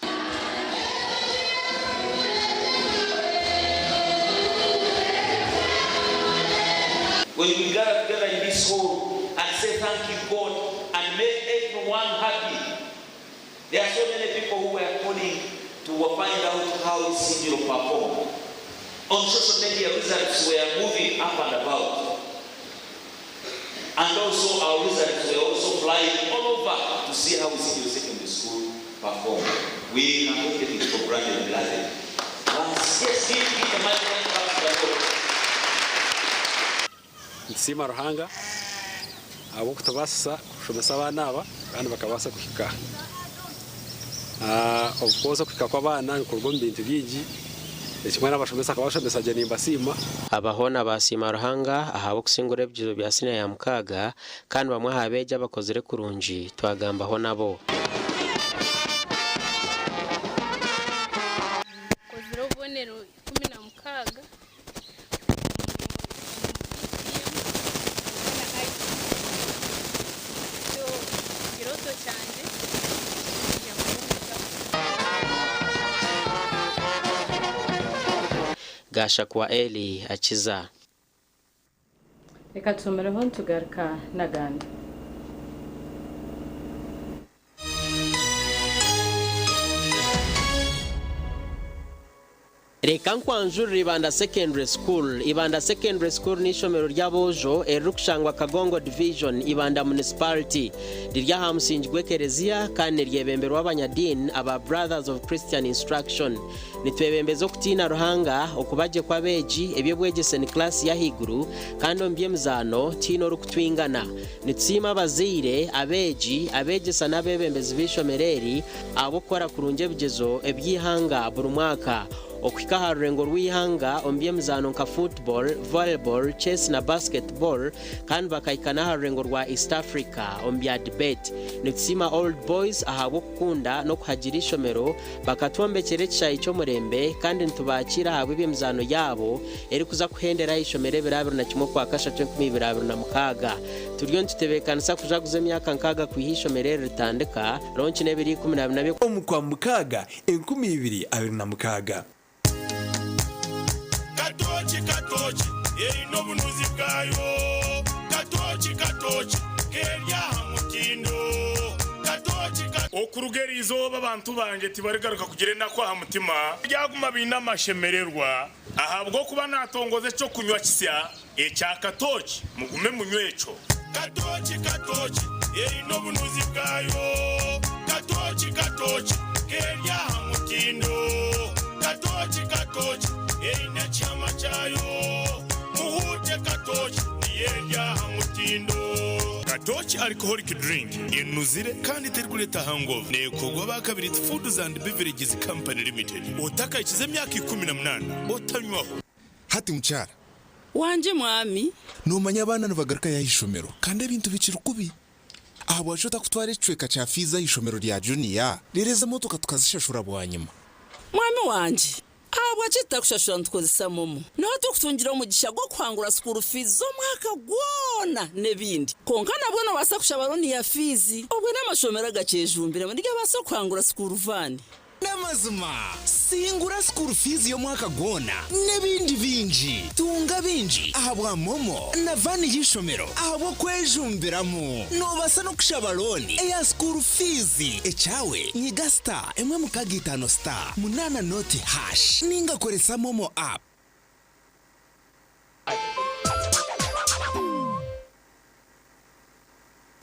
Speaker 26: When we gather together in this hall and say thank you God and make everyone happy. There are so many people who were calling to find out how Isingiro performed. On social media, results were moving up and about. And also our results were also flying all over to see how Isingiro Secondary School performed. We cannot take it for granted, beloved. Once, yes, give, give the mighty hand clap to the Lord.
Speaker 27: Nitusiima Ruhanga ahabw'okutubaasisa kushomesa abaana aba kandi bakabaasa kuhika aha. Of course okuhika kw'abaana nikuruga omu bintu bingi, ekimwe n'abashomesa akabashomesa gye nimbasiima.
Speaker 1: Aba hoona baasiima Ruhanga ahabw'okusingura ebigyezo bya siniya ya mukaaga kandi bamwe aha beegi abakozire kurungi twagambaho nabo.
Speaker 28: Nkozire obubonero 16 omu BCM na ICT. Nikyo kirooto kyangye kwija kuba omusaho.
Speaker 1: Gashakwa Elly akiza.
Speaker 2: Reka tuhumireho nitugaruka n'agandi.
Speaker 1: Reka nkwanjurire Ibanda Secondary School. Ibanda Secondary School n'eishomero ry'aboojo eririkushangwa Kagongo Division, Ibanda Municipality. Riri aha musingi gw'ekereziya kandi niryebemberwa abanyadiini aba Brothers of Christian Instruction. Nitwebembeza okutiina Ruhanga, okuba gye kw'abeegi, eby'obwegyese ni kilaasi y'ahaiguru kandi omu by'emizaano tihaine orikutwingana. Nitusiima abazaire, abeegi, abeegyesa n'abeebembezi b'eishomero eri ahabw'okukora kurungi ebigyezo eby'eihanga buri mwaka okuhika aha rurengo rw'eihanga omu by'emizaano nka football, volleyball, chess na basketball kandi bakahika n'aha rurengo rwa East Africa omu bya debate. Nitusiima Old Boys ahabw'okukunda n'okuhagira eishomero bakatwombekyera ekishaayi ky'omurembe kandi nitubakiira ahabw'eby'emizaano yaabo erikuza kuhendera aha ishomero ebiro 21 Okwakashatu 2026. Turiyo nitutebeekanisa kujaguza emyaka nkaaga kwiha eishomero eri ritandika, ronki n'ebiro 14 by'Okwa.
Speaker 10: Omu Kwamukaaga 2026.
Speaker 11: Katooki katooki eine obunuzi bwayo Katooki katooki keri aha mutindo Katooki ka. Okuruga eri izooba abantu bangye tibarigaruka kugira enaku aha mutima, baryaguma baine amashemererwa, ahabw'okuba naatongoza eky'okunywa kisya Ekya katooki mugume munywe ekyo. Katooki katooki eine obunuzi bwayo Katooki katooki keri aha mutindo Katooki katooki eine ekihama kyayo Muhuute katooki niyo eri aha mutindo. Katooki Alcoholic Drink enuzire kandi terikureeta hangover neekorwa aba Kabiriiti Foods and Beverages Company Limited. Otakahikize emyaka 18 otanywaho.
Speaker 16: Hati mukyara.
Speaker 9: Wangye mwami.
Speaker 16: Noomanya abaana nibagarukayo aha ishomero kandi ebintu bikiri kubi. Ahabwaki otakutwara ekicweka kya fiizi aha ishomero rya juniya reero ezi emotoka tukazishashura bwanyima?
Speaker 9: Mwami wangye, ahabwaki tutakushashura nitukozesa momo? Niho turikutungira omugisha gw'okuhangura sukuuru fiizi z'omwaka gwona n'ebindi. Kwonka nabwo noobaasa kushaba looni ya fiizi. Obwe n'amashomero agakyejumbiremu nigabaasa okuhangura sukuuru vaani.
Speaker 16: N'amazima, singura school fees y'omwaka gwona n'ebindi bingi. Tunga bingi ahabwa MoMo na van y'eishomero ahabw'okwejumbiramu. Noobaasa n'okushaba looni eya school fees. Ekyawe, nyiga star emwe mukaga itaano star munaana noti hash ninga koresa MoMo app.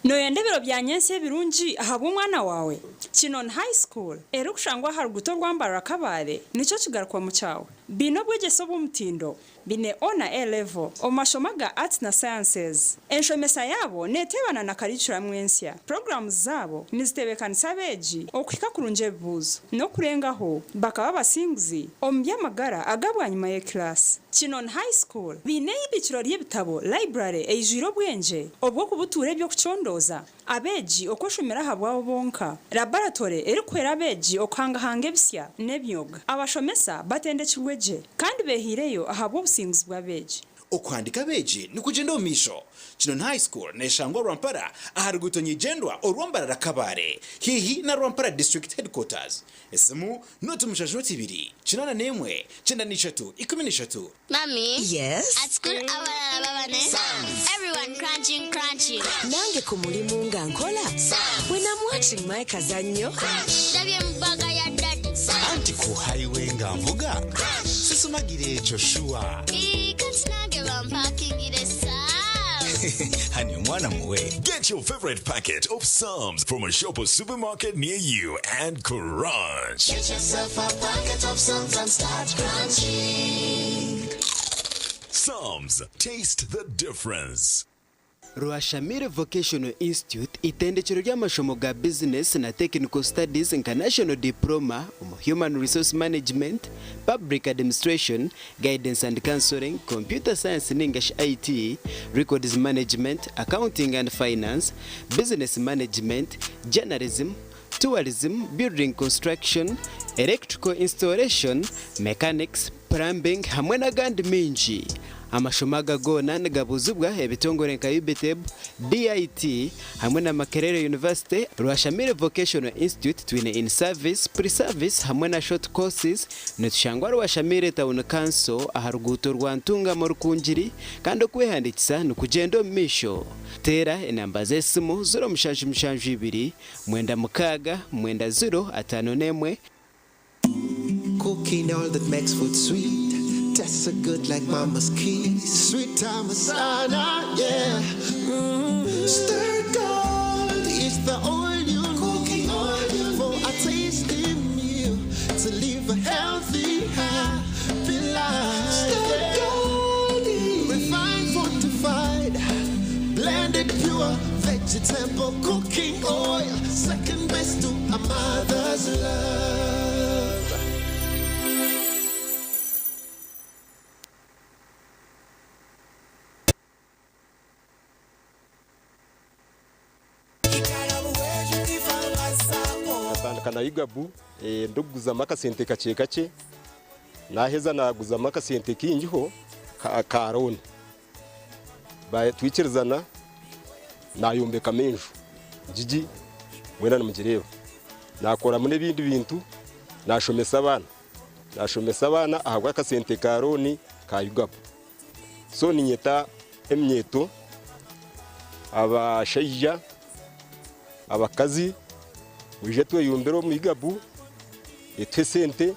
Speaker 17: Nooyenda ebiro bya nyentsya ebirungi ahabw'omwana waawe? Kinoni High School, erikushangwa aha ruguuto orwa Mbarara Kabale, nikyo kigarukwamu kyawe. Baine obwegyese obw'omutindo, baine O na A level omu mashomo aga Arts na Sciences. Enshomesa yaabo neeteebana na karicuramu ensya. Puroguraamu zaabo nizitebeekanisa abeegi okuhika kurungi ebibuuzo, n'okurengaho bakaba abasinguzi omu by'amagara aga bwanyima y'ekilaasi. Kinoni High School baine eibikiro ry'ebitabo, library, eijwire obwengye obw'okubutuura eby'okucondooza, abeegi okweshomera ahabwabo bonka, laboratory erikuhwera abeegi okuhangahanga ebisya n'emyoga. Abashomesa batendekirwe gye kandi behaireyo ahabw'obusinguzi bw'abeegi.
Speaker 18: Okuhandiika abeegi nikugyenda omu maisho. Kinoni High School neshangwa Rwampara aha ruguuto nyigyendwa orwa Mbarara Kabale haihi na Rwampara District Headquarters. Esimu, Noti mushanju noti ibiri, 81, 93, 13.
Speaker 19: Mummy,
Speaker 22: Yes?
Speaker 19: At school abalala baba ne Everyone crunching crunching.
Speaker 22: Nange ku mulimu nga nkola When I'm watching my kazannyo.
Speaker 19: Ndabye mu bag ya daddy.
Speaker 23: Anti ku highway nga nvuga sisumagira ekyo shuwa.
Speaker 19: Ii, kati nange bampakingire Psalms.
Speaker 23: Honey omwana muwe.
Speaker 24: Get your favorite packet of Psalms from a shop or supermarket near you and crunch.
Speaker 25: Get yourself a packet of Psalms and start crunching.
Speaker 24: Psalms, taste the difference.
Speaker 26: Rwashamire Vocational Institute itendekyero ry'amashomo ga bizinesi na Technical Studies nka National Diploma omu Human Resource Management, Public Administration, Guidance and Counselling, Computer Science ninga shi IT, Records Management, Accounting and Finance, Business Management, Journalism, Tourism, Building Construction, Electrical Installation, Mechanics, Plumbing hamwe n'agandi maingi. Amashomo aga goona nigabuuzibwa ebitongore nka UBTEB, DIT hamwe na Makerere University, Rwashamire Vocational Institute twine in service, pre service hamwe na short courses. Nitushangwa Rwashamire Town Council aha ruguuto rwa Ntungamo Rukungiri kandi okwehandiikisa nikugyenda omu maisho. Teera enamba z'esimu 0772 96 51.
Speaker 3: Cooking all that makes food sweet. Tastes so good like mama's kiss. Sweet time masala, yeah. Stir gold is the oil you cooking oil for a tasty meal to live a healthy, happy life. Stir gold, refined, fortified, blended pure vegetable cooking oil. Second best to a mother's love.
Speaker 4: Nkatandika na Igabu ndikuguzamu akasente kakye kakye, naheza naguzamu akasente kaingiho ka looni. Twikirizana nayombekamu enju ngigi mwena nimugireeba. Nakoramu n'ebindi bintu, nashomesa abaana. Nashomesa abaana ahabw'akasente ka looni ka UGAB. So niinyeta eminyeeto, abashaija, abakazi, mwije tweyombere omu UGAB, etuhe sente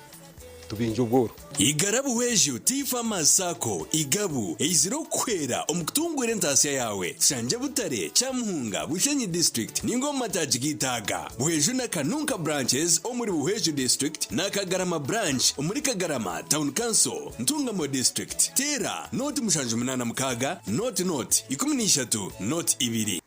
Speaker 4: tubingye obworo.
Speaker 10: Igara Buhweju Tea Farmers Sacco, Igabu, eizire okukuhwera omu kutunguura entaasya yaawe. Shangye Butare, Kyamuhunga, Bushenyi District ninga omu mataagi g'eitaaga. Buhweju na Kanunka Branches omuri Buhweju District na Kagarama Branch omuri Kagarama Town Council, Ntungamo District. Teera nooti 786 nooti nooti 13 nooti 2.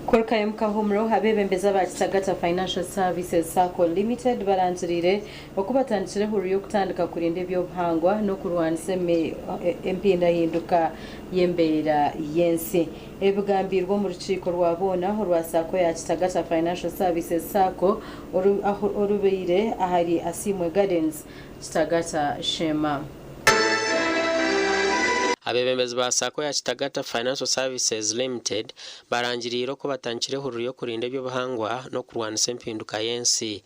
Speaker 2: Kurukayo mukahumuro abebembezi aba Kitagata Financial Services Sacco Limited barangiriire oku batandikire ehururu y'okutandika kurinda eby'obuhangwa n'okurwanisa empindahinduka y'embeera y'ensi. Ebi bigambiirwe omu rukiiko rwa boona orwa Sacco ya Kitagata Financial Services Sacco orubaire ahari Asiimwe Gardens, Kitagata Sheema.
Speaker 1: Abeebembezi ba Sacco ya Kitagata Financial Services Limited barangiriire oku batandikire ehururu y'okurinda eby'obuhangwa n'okurwanisa empinduka y'ensi.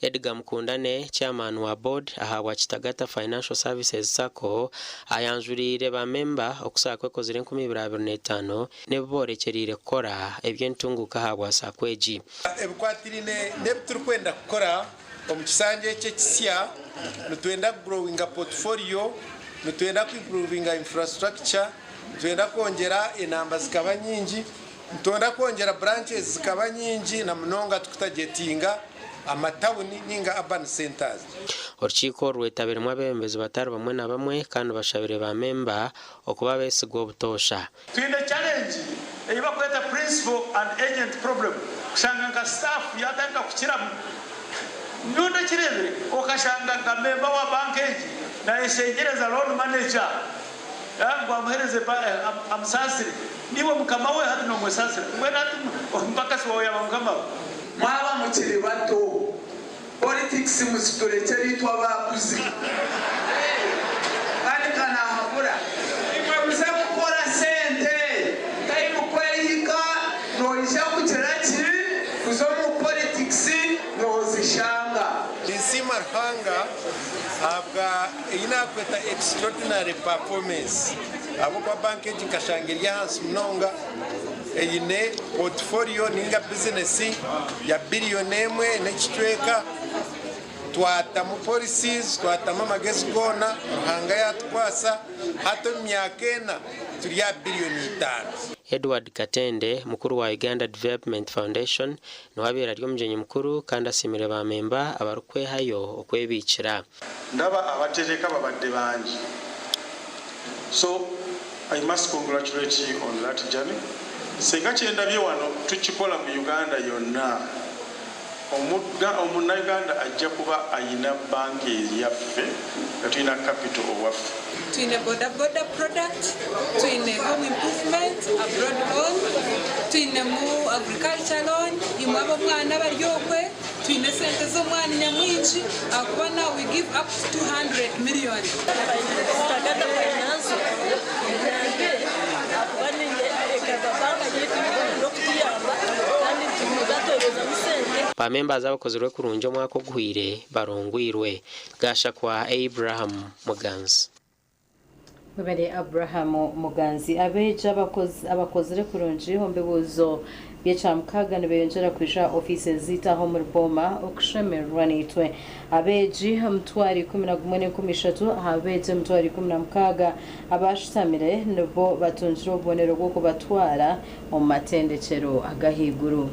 Speaker 1: Edgar Mukundane, Chairman wa Board ahabwa Kitagata Financial Services Sacco ayanjuriire ba memba oku Sacco ekozire 2025 n'ebi boorekyereire kukora eby'entunguuka ahabwa Sacco egi.
Speaker 25: Ebikwatiraine n'ebi turikwenda kukora omu kisanja eki ekisya, nitwenda kugrowinga portfolio, nitwenda kuimprovinga infrastructure, nitwenda kwongyera enamba zikaba nyingi, nitwenda kwongyera branches zikaba nyingi na munonga tukutagetinga amatawuni ninga urban centres.
Speaker 1: Orukiiko oru rwetabiremu abeebembezi batari bamwe na bamwe kandi bashabire ba memba okuba abeesigwa obutoosha.
Speaker 5: Twine challenge ei bakweta principal and agent problem kushanga nka staff yatandika kukiramu nyowe ndakirebire okashanga nka member wa bank egi nayeshengyereza loan manager ngu amuhereze amusaasire niiwe mukama we hati nomwesaasira mbwenu hati omupakasi wawe yaba mukama we.
Speaker 6: Mwaba mukiri bato, politics muziturekyere itwe abakuzire. Kandi nkanahabura, imwe muze kukora sente, time ku erihika noija kugira ki? Kuza omu politics nozishanga.
Speaker 25: Ninsiima Ruhanga ahabwa ei naakweta extraordinary performance ahabw'okuba banka egi nkashanga eri ahansi munonga eine portfolio ninga bizinesi ya biriyoni emwe n'ekicweka. Twatamu policies, twatamu amagezi goona, Ruhanga yaatukwasa, hati omu myaka ena turi aha biriyoni itaano.
Speaker 1: Edward Katende, mukuru wa Uganda Development Foundation niwe abaire ari omugyenyi mukuru kandi asiimire ba memba abarikwehayo okwebiikira.
Speaker 5: Ndaba abatereka babadde bangi so I must congratulate you on that journey. Singa kyendabye wano tukikola mu Uganda yonna, omunnayuganda ajja kuba ayina banka eyaffe nga tulina capital owaffe.
Speaker 8: Twine boda boda product, twine home improvement, abroad loan, twinemu agriculture loan, imwe ab'omwana abari okwe, twine esente z'omwana nyamwingi ahakuba now we give up to 200 million.
Speaker 14: Kitagata Finance eyambire ahakuba ekaba banka yaitu n'okutuyamba kandi nitubatorozamu sente.
Speaker 1: Ba members abakozirwe kurungi omwaka oguhweire barongwirwe. Gashakwa Abraham Muganzi.
Speaker 2: Webale Abraham Muganzi. Abeegi abakozire kurungi omu bibuuzo by'ekyamukaaga nibeyongyera kwija aha ofiisi eziitu aha omuri Boma okushemererwa naitwe. Abeegi 113,000 aha beegi 160,000 abashutamire nibo batungire obubonero bw'okubatwara omu matendekyero ag'ahaiguru.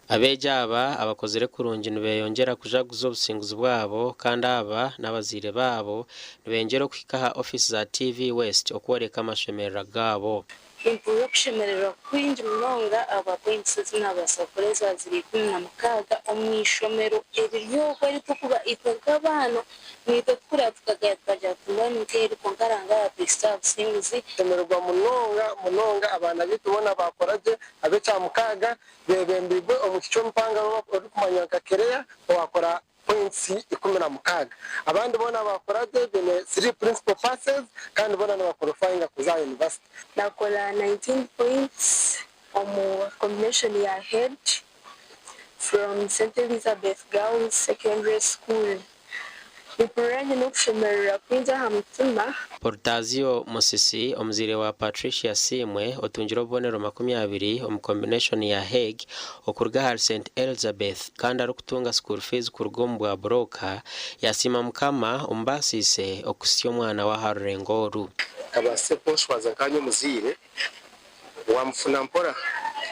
Speaker 1: Abeegi aba abakozire kurungi nibeyongyera kujaguza obusinguzi bwabo kandi aba n'abazaire baabo nibeyongyera okuhika aha ofiisi za TV West okworeka amashemererwa gaabo.
Speaker 7: Nimpurira okushemererwa kwingi munonga ahabwa points ezi naabaasa kukora ezaba ziri 16 omu ishomero eriri okwo eriturikuba itwe nk'abaana Naitwe tukureba tukagaya tukagira tuti mbwenu nk'eri kwonka Ruhanga yaatuhitsya aha businguzi.
Speaker 12: Tushemererwa munonga munonga abaana baitu boona baakora gye, ab'ekyamukaaga beebembeirwe omwishiki w'omupanga orikumanywa nka Kereya owaakora points 16. Abandi boona baakora gye baine 3 principal passes kandi boona nibakwalifayinga kuza aha yunivasite.
Speaker 7: Naakora 19 points omu combination ya head from St Elizabeth Girls Secondary School. Mpurira nyine okushemererwa kwingi aha mutima.
Speaker 1: Portazio Musisi, omuzaire wa Patricia Asiimwe otungire obubonero 20 omu combination ya Hague okuruga ahari St Elizabeth kandi arikutunga school fees kuruga omu bwa buroka, yasiima Mukama omubaasiise okuhitsya omwana we aha rurengo oru.
Speaker 13: Kabaase kunshwaza nkaanye omuzaire, Waamufuna mpora,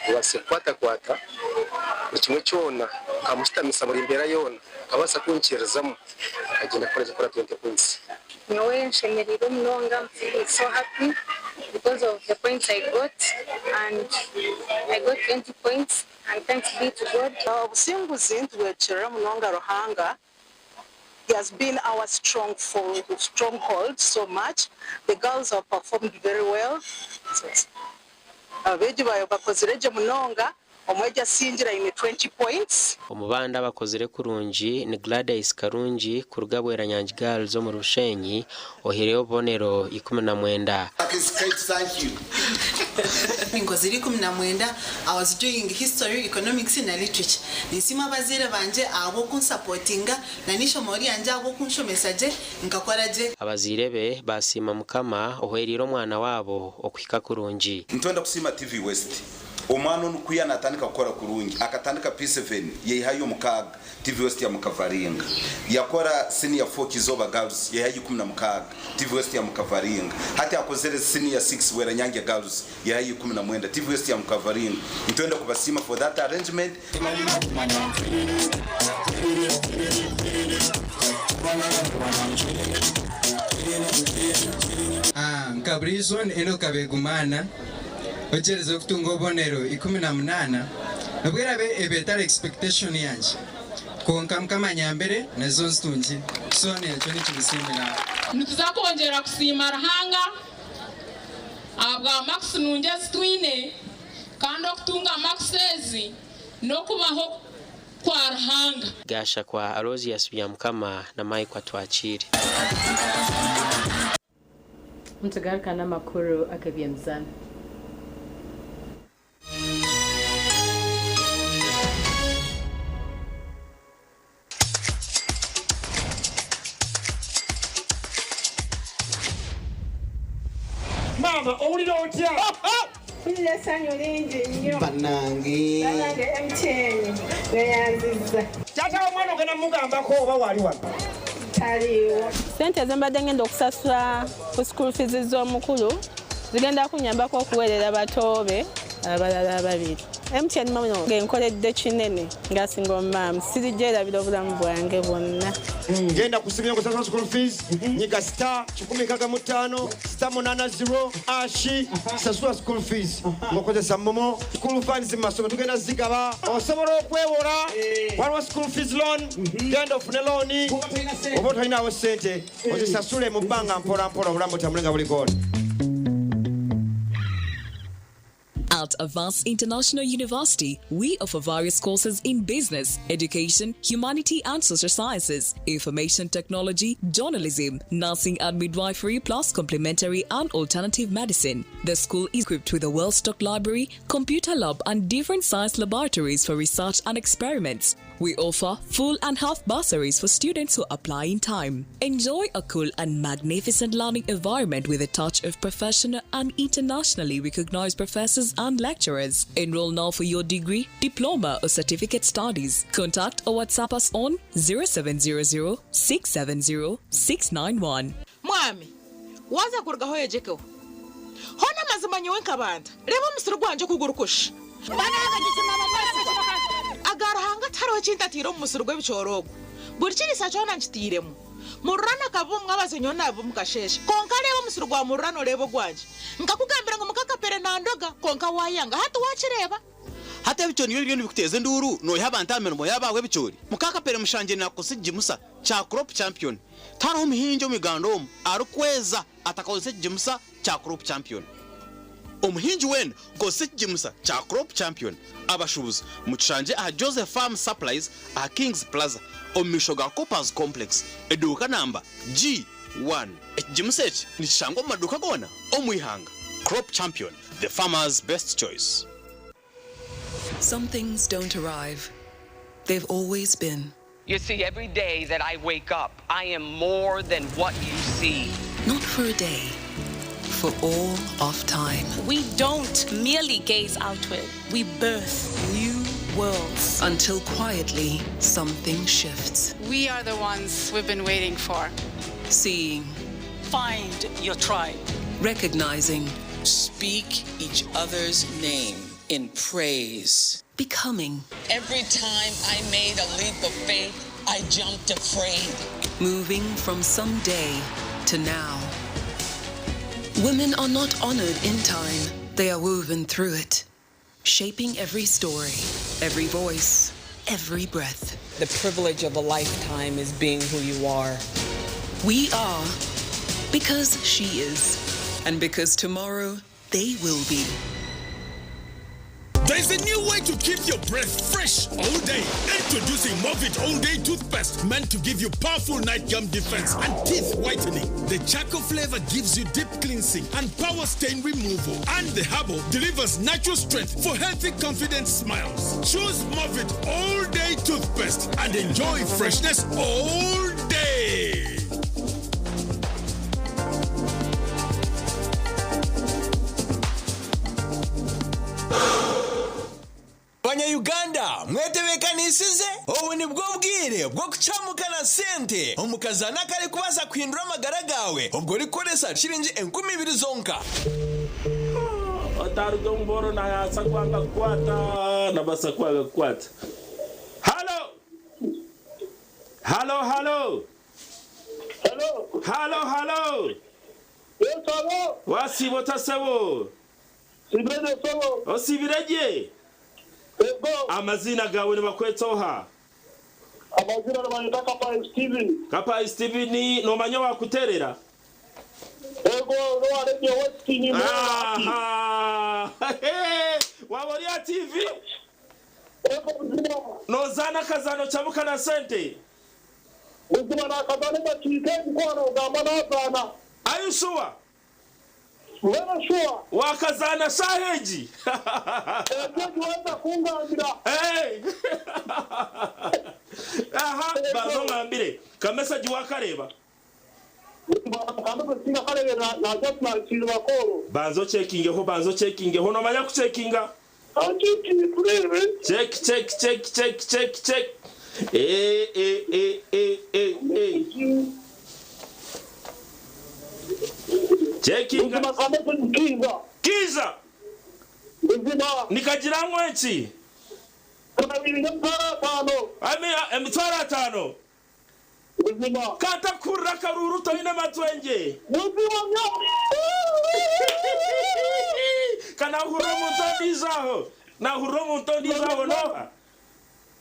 Speaker 13: obaase kukwatakwata buri kimwe kyona, nkamushutamisa buri mbeera yoona, akabaasa kunkirizamu, akagyenda kukora eki arikukora 20 points.
Speaker 7: Nyowe nshemereirwe munonga, I'm feeling so happy because of the points I got and I got 20 points and thanks be to God.
Speaker 15: Obusinguzi nitubwekirira munonga Ruhanga. He has been our strong stronghold so much. The girls have performed very well. Abeegi bakozire gye munonga. Omwegi asingire aine 20 points.
Speaker 1: Omu bandi abakozire kurungi ni Gladys Karungi kuruga Bweranyangi Girls omuri Bushenyi ohaireyo obubonero 19.
Speaker 20: Nkozire 19, I was doing history, economics na literature. Ninsiima abazaire bangye ahabw'okunsapotinga na n'eishomero ryangye ahabw'okunshomesa gye nkakora gye.
Speaker 1: Abazaire be baasiima Mukama ohwereire omwana waabo okuhika kurungi.
Speaker 21: Nitwenda kusiima TV West. Omwana onu ku yanatandika kukora kurungi, akatandika P7 yaihayo omukaaga, TV West yamukavaringa. Yakora Senior 4 Kizooba Girls yaihayo 16, TV West yamukavaringa. Hati akozire Senior 6 Bweranyange Girls yaihayo 19, TV West yamukavaringa. Nitwenda kubasiima for that arrangement.
Speaker 27: Nka buriijo Enock Abegumana ogyerize kutunga obubonero 18 nobwo erabe eba etari expectation yangye kwonka Mukama anyambire nazo nzitungire so nekyo nikimusiimira.
Speaker 28: Nituza kwongyera kusiima Ruhanga ahabwa makisi nungi ezi twine kandi okutunga makisi ezi n'okubaho kwa Ruhanga.
Speaker 1: Gashakwa Aloysius Byamukama na Mike Atwakiire.
Speaker 2: Nitugaruka n'amakuru ag'eby'emizaano.
Speaker 29: Maama owulira otya?
Speaker 30: Mpulira essanyu lingi nnyo.
Speaker 29: Banange.
Speaker 30: Banange MTN neyanzizza.
Speaker 29: Taata w'omwana ogenda mugambako oba waali wano?
Speaker 30: Taliiwo.
Speaker 8: Ssente ze mbadde ngenda okusasula ku school fees z'omukulu zigenda kunnyambako okuweerera bato be abalala ababiri. MTN momo enkoledde kinene nga single mum, sirigyerabira obulamu bwange bwonna.
Speaker 29: Genda ku simu yo ng'osasula school fees, nyiga star 165 star 80 hash, sasula school fees ng'okozesa momo. School funds mu masomero tugenda zigaba, osobola okwewola, waliwo school fees loan, genda ofune looni oba tolinaawo ssente ozisasule mu bbanga mpola mpola obulamu butambule nga buli goona.
Speaker 9: At Avance International University, we offer various courses in business, education, humanity and social sciences, information technology, journalism, nursing and midwifery, plus complementary and alternative medicine. The school is equipped with a well-stocked library, computer lab, and different science laboratories for research and experiments. We offer full and half bursaries for students who apply in time. Enjoy a cool and magnificent learning environment with a touch of professional and internationally recognized professors and lecturers. Enroll now for your degree, diploma, or certificate studies. Contact or WhatsApp us on 0700 670 691.
Speaker 11: Mwami, waaza kurugaho oyegyekeho. Hoona amazima nyowe nkabanta, reeba omusiri gwangye oku gurikusha. Aga Ruhanga tihariho ki ntataire omu musiri gw'ebicoori ogu. Buri kiriisa kyona nkitairemu. Mururano akaba omu mwabazyo nyowe naabiba omu kasheeshe. Kwonka reeba omusiri gwa Mururano oreebe ogwangye. Nkakugambira ngu muka Kapere nandoga, kwonka waayanga. Hati waakireeba?
Speaker 16: Hati ebicoori nibyo biriyo nibikuteeza enduuru noiha abantu aha mirimo yaabo ahabw'ebicoori? Muka Kapere Mushangye naakukozesa ekigimusa kya Crop Champion. Tihariho muhingi omu Uganda omu arikweza atakakozesa ekigimusa kya Crop Champion. Omuhingi weena kozesa ekigimusa kya Crop Champion. Abashuubuzi mutushangye aha Joseph Farm Supplies aha Kings Plaza omu maisho ga Coopers Complex eduuka namba G1. Ekigimusa eki nikishangwa omu maduuka goona omu ihanga. Crop Champion, the farmer's best choice.
Speaker 17: Some things don't arrive, they've always been.
Speaker 18: You see, every day that I wake up, I am more than what you see.
Speaker 17: Not for a day, for all of time.
Speaker 19: We don't merely gaze outward, we birth new worlds.
Speaker 17: Until quietly, something shifts.
Speaker 22: We are the ones we've been waiting for.
Speaker 17: Seeing.
Speaker 23: Find your tribe.
Speaker 17: Recognizing.
Speaker 23: Speak each other's name in praise.
Speaker 17: Becoming.
Speaker 23: Every time I made a leap of faith, I jumped afraid.
Speaker 17: Moving from someday to now. Women are not honored in time, they are woven through it, shaping every story, every voice, every breath.
Speaker 23: The privilege of a lifetime is being who you are.
Speaker 17: We are because she is, and because tomorrow they will be.
Speaker 10: There's a new way to keep your breath fresh all day. Introducing Movit All Day Toothpaste, meant to give you powerful night gum defense and teeth whitening. The charcoal flavor gives you deep cleansing and power stain removal. And the herbal delivers natural strength for healthy, confident smiles. Choose Movit All Day Toothpaste and enjoy freshness all day.
Speaker 24: Banya-Uganda mwetebeekanisize? Obu nibwo bwire bw'okucamuka na sente omu kazaano akarikubaasa kuhindura amagara gaawe obwo orikukoresa shiringi 2000 zonka.
Speaker 26: Otaruga omu bworo nabaasa kwanga kukwata, nabaasa kwanga kukwata. Halo! Halo, halo! Halo! Halo, halo! Yes, halo! Wasiiba ota sebo? Siibire sebo. Osiibire gye? Amaziina gaawe nibakweta oha?
Speaker 31: Amaziina nibanyeta Kapayi Steven.
Speaker 26: Kapayi Steven, noomanya owaakuteerera?
Speaker 31: Ego, n'owa Radio West
Speaker 26: Aha! Waaba ori aha TV? Noozaana akazaano Kyamuka na Sente?
Speaker 31: Buzima naakazaana edakiika egi ku noogamba naazaana.
Speaker 26: Are you sure?
Speaker 31: Very sure.
Speaker 26: Waakazaana shaaha egi?
Speaker 31: Egyo egi waaheza kungambira.
Speaker 26: Hey! Aha, banza ongambire, ka message waakareeba? Banza ocekingeho, banza ocekingeho, noomanya kucekinga? Check, check, check, check, check, check. Eh, eh, eh, eh, eh, eh. Cekinga. Kiza. Nikagira ngu enki? Emitwaro atano. Katakuhurira akaruuru toine matwengye. Ka nahurira omuntu ondiijo aho. Nahurira omuntu ondiijo aho n'oha?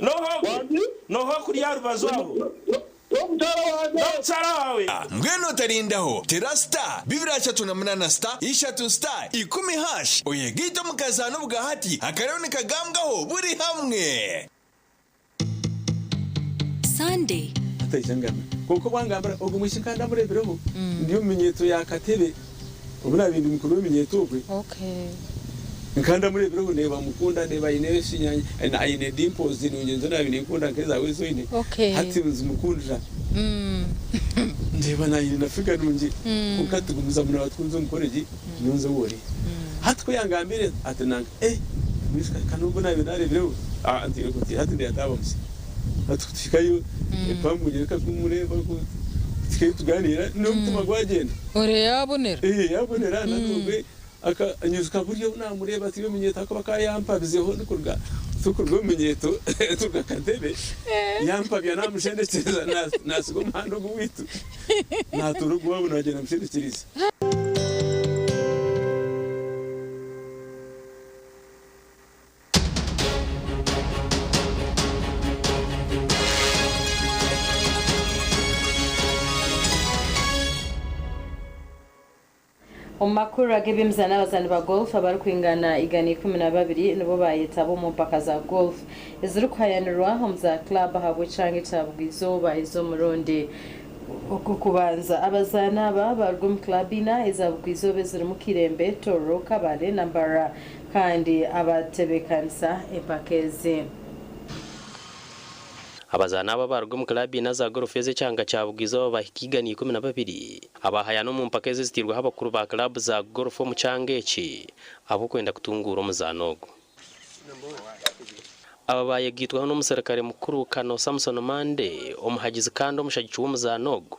Speaker 26: N'oha ogwe? N'oha okuri aha rubaju aho?
Speaker 31: N'omukyara wangye.
Speaker 26: N'omukyara wawe.
Speaker 24: Mbwenu otarindaho, tera star 238 star ishatu star ikumi hash oyegaite omu kazaano obwahati akarero nikagambwaho buri hamwe.
Speaker 19: Sunday.
Speaker 26: Hataija ngana. Kwonka obu angambira, ogwo mwishiki nka ndamureebireho, ndi omu minyeeto ya Katebe, obu naabaire ndi mukuru w'eminyeeto obwe, nka ndamureebireho ndeeba mukunda, ndeeba aine eshinya, aine dimples nungi nizo naabaire ninkunda nk'ezaawe ezi oine, hati nzimukundira. Ndeeba naayine na figa nungi, kwonka tugumizamu naaba tukunze omukore gye, nyowe nze ou ori. Hati ku yangambiire ati nanka, eh, omwishiki ka n'ogu naabaire naareebireho, nteire kuti hati ndeeba taaba musya. Hati ku tuhikayo, twamugyereka kumureeba, ku tuhikayo tugaaniira, n'omutima gwagyenda.
Speaker 3: Ore yaabonera.
Speaker 26: Ee, yaabonera, n'ogwe aka nyijuka buryo obu naamureeba turi omu minyeeto ahakuba akaba yampabizeho ndikuruga turikuruga omu minyeeto turuga Katebe, yampabya naamushendekyereza naatsiga omuhanda ogu owaitu, naatoora ogwabo naagyenda amushendekyereize.
Speaker 2: Omu makuru ag'eby'emizaano abazaani ba golf abarikwingana 112 nibo baayetaba omu mpaka za golf ezirikuhayanirwa omu za club ahabw'ekyanga ekya Bugwa-izooba ez'omurundi ogw'okubanza. Abazaani aba baruga omu club ina eza Bugwa-izooba ezirimu Kirembe, Tororo, Kabale na Mbarara kandi abatebeekanisa empaka ezi.
Speaker 1: Abazaani aba abaruga omu club ina za golf ez'ekyanga kya Bugwa-izooba bahika 112 abahayana omu mpaka ezi eziteirweho abakuru ba club za golf omu kyanga eki ahabw'okwenda kutunguura omuzaano ogu. Aba bayegaitwaho n'omuserukare mukuru Kano Samson Mande omuhagizi kandi omushagiki w'omuzaano ogu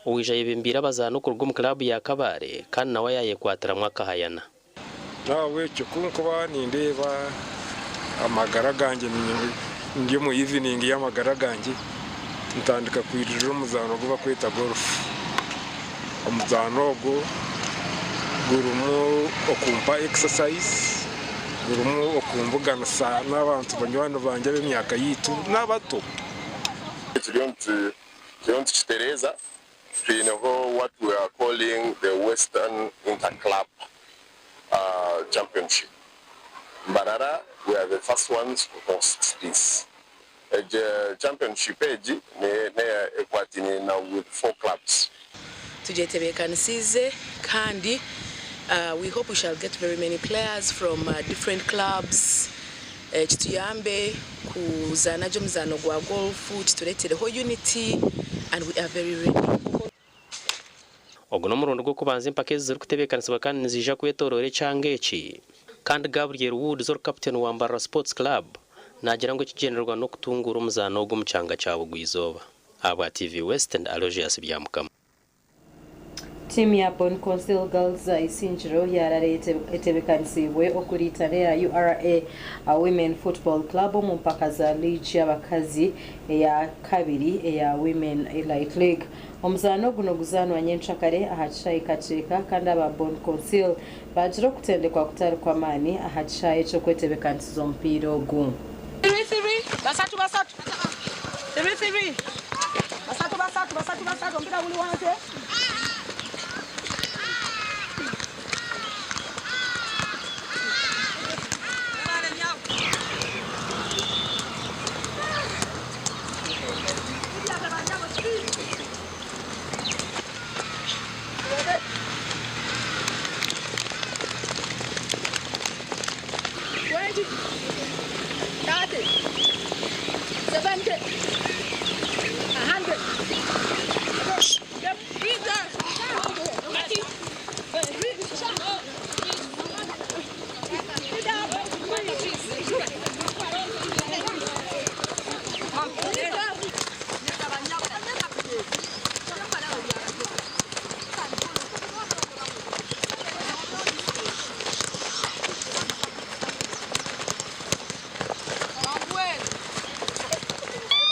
Speaker 1: owaija ayebembeire abazaani okuruga omu club ya Kabale kandi nawe yaayekwatiramu akahayana.
Speaker 4: N'ahabw'ekyo ku nkuba nindeeba amagara gangye ndi omu evening y'amagara gangye, ntandika kwirira omuzaano ogu bakweta golf. Omuzaano ogwo gurimu okumpa exercise, gurimu okumbuganisa n'abantu banywani bangye ab'emyaka yaitu n'abato.
Speaker 5: Turiyo nitukitereeza, twineho what we are calling the Western Inter-Club Championship. Mbarara we are the first ones to host this. Egi championship egi neya ekwataine na with four clubs.
Speaker 8: Tugyetebeekanisiize kandi we hope we shall get very many players from different clubs kituyambe kuzaana gye omuzaano gwa golf kitureetereho unity and we are very ready.
Speaker 1: Ogu n'omurundi gw'okubanza empaka ezi zirikutebeekanisibwa kandi niziija kwetooroora ekyanga eki. Kandi Gabriel Woods ori kaputeni wa Mbarara Sports Club naagira ngu ekigyendererwa n'okutunguura omuzaano ogu omu kyanga kya Bugwa-izooba. Ahabwa TV West ndi Aloysius Byamukama.
Speaker 2: Tiimu ya Bon Consil Girls Isingiro yaarara etebeekanisiibwe okuriita n'eya URA Women Football Club omu mpaka za liigi y'abakazi eya kabiri eya Women Elite League. Omuzaano ogu niguzaanwa nyenkyakare aha kishaayi Kakyeka kandi aba Bon Consil baagira okutendekwa kutari kw'amaani aha kishaayi eky'okwetebeekanisiza omupiira ogu.
Speaker 6: Three, three, basatu, basatu. Three, three. Basatu, basatu, basatu, basatu. Omupiira guri wansi. 20, 30, 70, 100.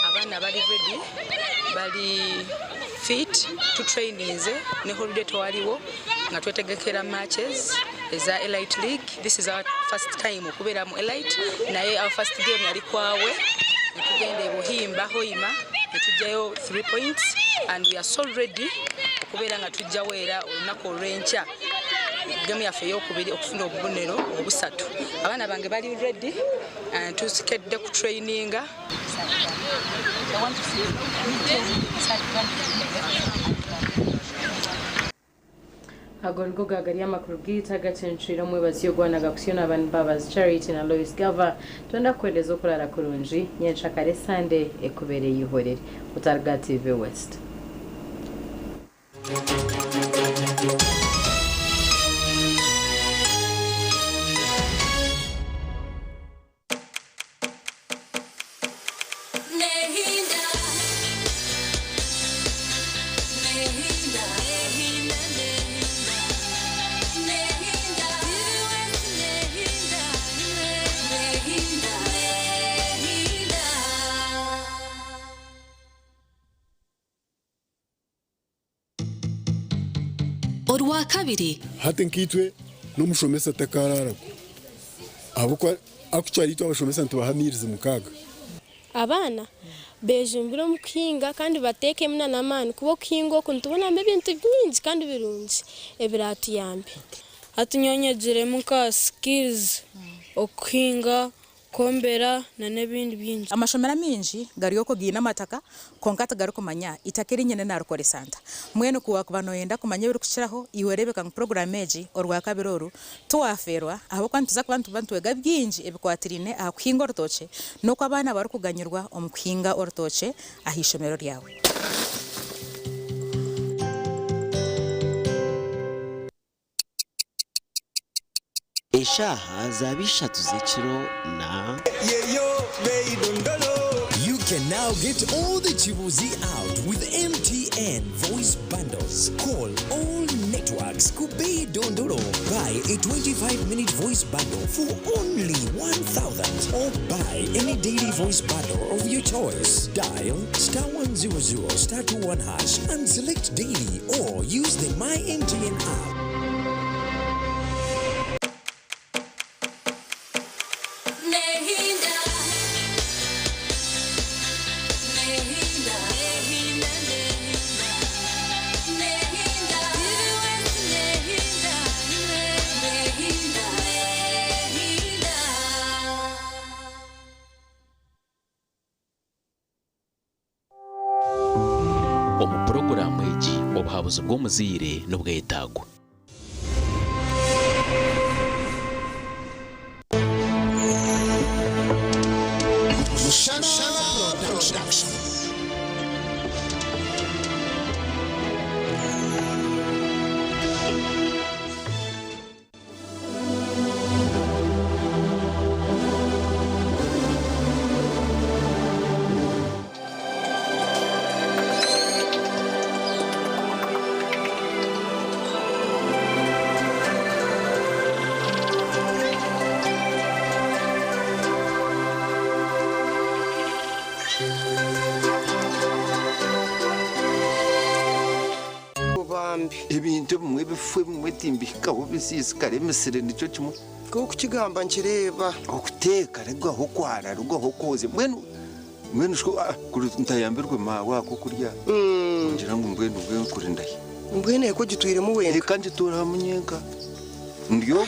Speaker 8: Abaana bali ready, bali fit, tutraininze ne holiday tewaliwo nga twetegekera matches eza Elite League. This is our first time okubeera mu Elite, naye our first game yali kwawe netugenda e Buhimba Hoima netujjayo 3 points.
Speaker 6: And we are so ready okubeera nga tujjawo era olunaku olw'enkya gemu yaffe eyokubiri okufuna obubonero obusatu. Abaana bange bali ready, tusikedde ku traininga.
Speaker 2: Ago nigo gagari amakuru gaitu agacencwire omwebazi ogwana gakusyo n'abani Mbabazi Charity na Lois Gava. Twenda kukwendeza okurara kurungi nyenshakare Sunday ekubereye ihorere. Otarga TV West.
Speaker 3: Nehinda. Nehinda. Nehinda, Nehinda. Nehinda. Nehinda. Nehinda. Nehinda.
Speaker 17: Orwakabiri.
Speaker 7: Hati nkaitwe n'omushomesa takararagwa ahabw'okuba akukyari itwe abashomesa nitubaha amiirizi 6.
Speaker 12: Abaana bejumbire omu kuhinga kandi bateekemu n'amaani kuba okuhinga oku nitubonamu ebintu bingi kandi birungi ebiratuyambe.
Speaker 13: Hati nyowe nyegiremu nka skills, okuhinga, kwombera n'ebindi bingi.
Speaker 14: Amashomero amingi gari okwo giine amataka konka tigarikumanya itaka eri nyine narikoresa nta. Mbwenu ku wakuba noyenda kumanya ebirikukiraho iwe rebeka ngu puroguramu egi orwakabiri oru tiwaferwa ahabw'okuba nituza kuba nituba nitwega bingi ebikwatiraine aha kuhinga orutookye n'oku abaana barikuganyirwa omu kuhinga orutookye aha ishomero ryawe.
Speaker 15: Eshaaha zaba 3 z'ekiro na
Speaker 10: You can now get all the Chibuzi out with MTN voice bundles. Call all networks. Kubei Dondolo. Buy a 25-minute voice bundle for only 1,000 or buy any daily voice bundle of your choice. Dial star 100 star 21 hash and select daily or use the My MTN app.
Speaker 3: Nehinda. Nehinda. Nehinda. Nehinda. Nehinda. Nehinda. Nehinda.
Speaker 20: Omu puroguraamu egi obuhabuzi bw'omuzaire n'obwetagwa.
Speaker 21: Mushana Production.
Speaker 25: Bambi ebintu ebimwe bifu ebimwe timbihikaho bisiisikara emisiri nikyo kimwe.
Speaker 29: Kukigamba nkireeba.
Speaker 25: Okuteeka rugwaho kwara rugwaho kwoza mbwenu mbwenu shiko kuri ntayambirwe maawe ako kurya ngira ngu mbwenu mbwenu kuri ndahi.
Speaker 29: Mbwenu eko gitwiremu wenka?
Speaker 25: Eka ngituura hamwe nyenka ndyo.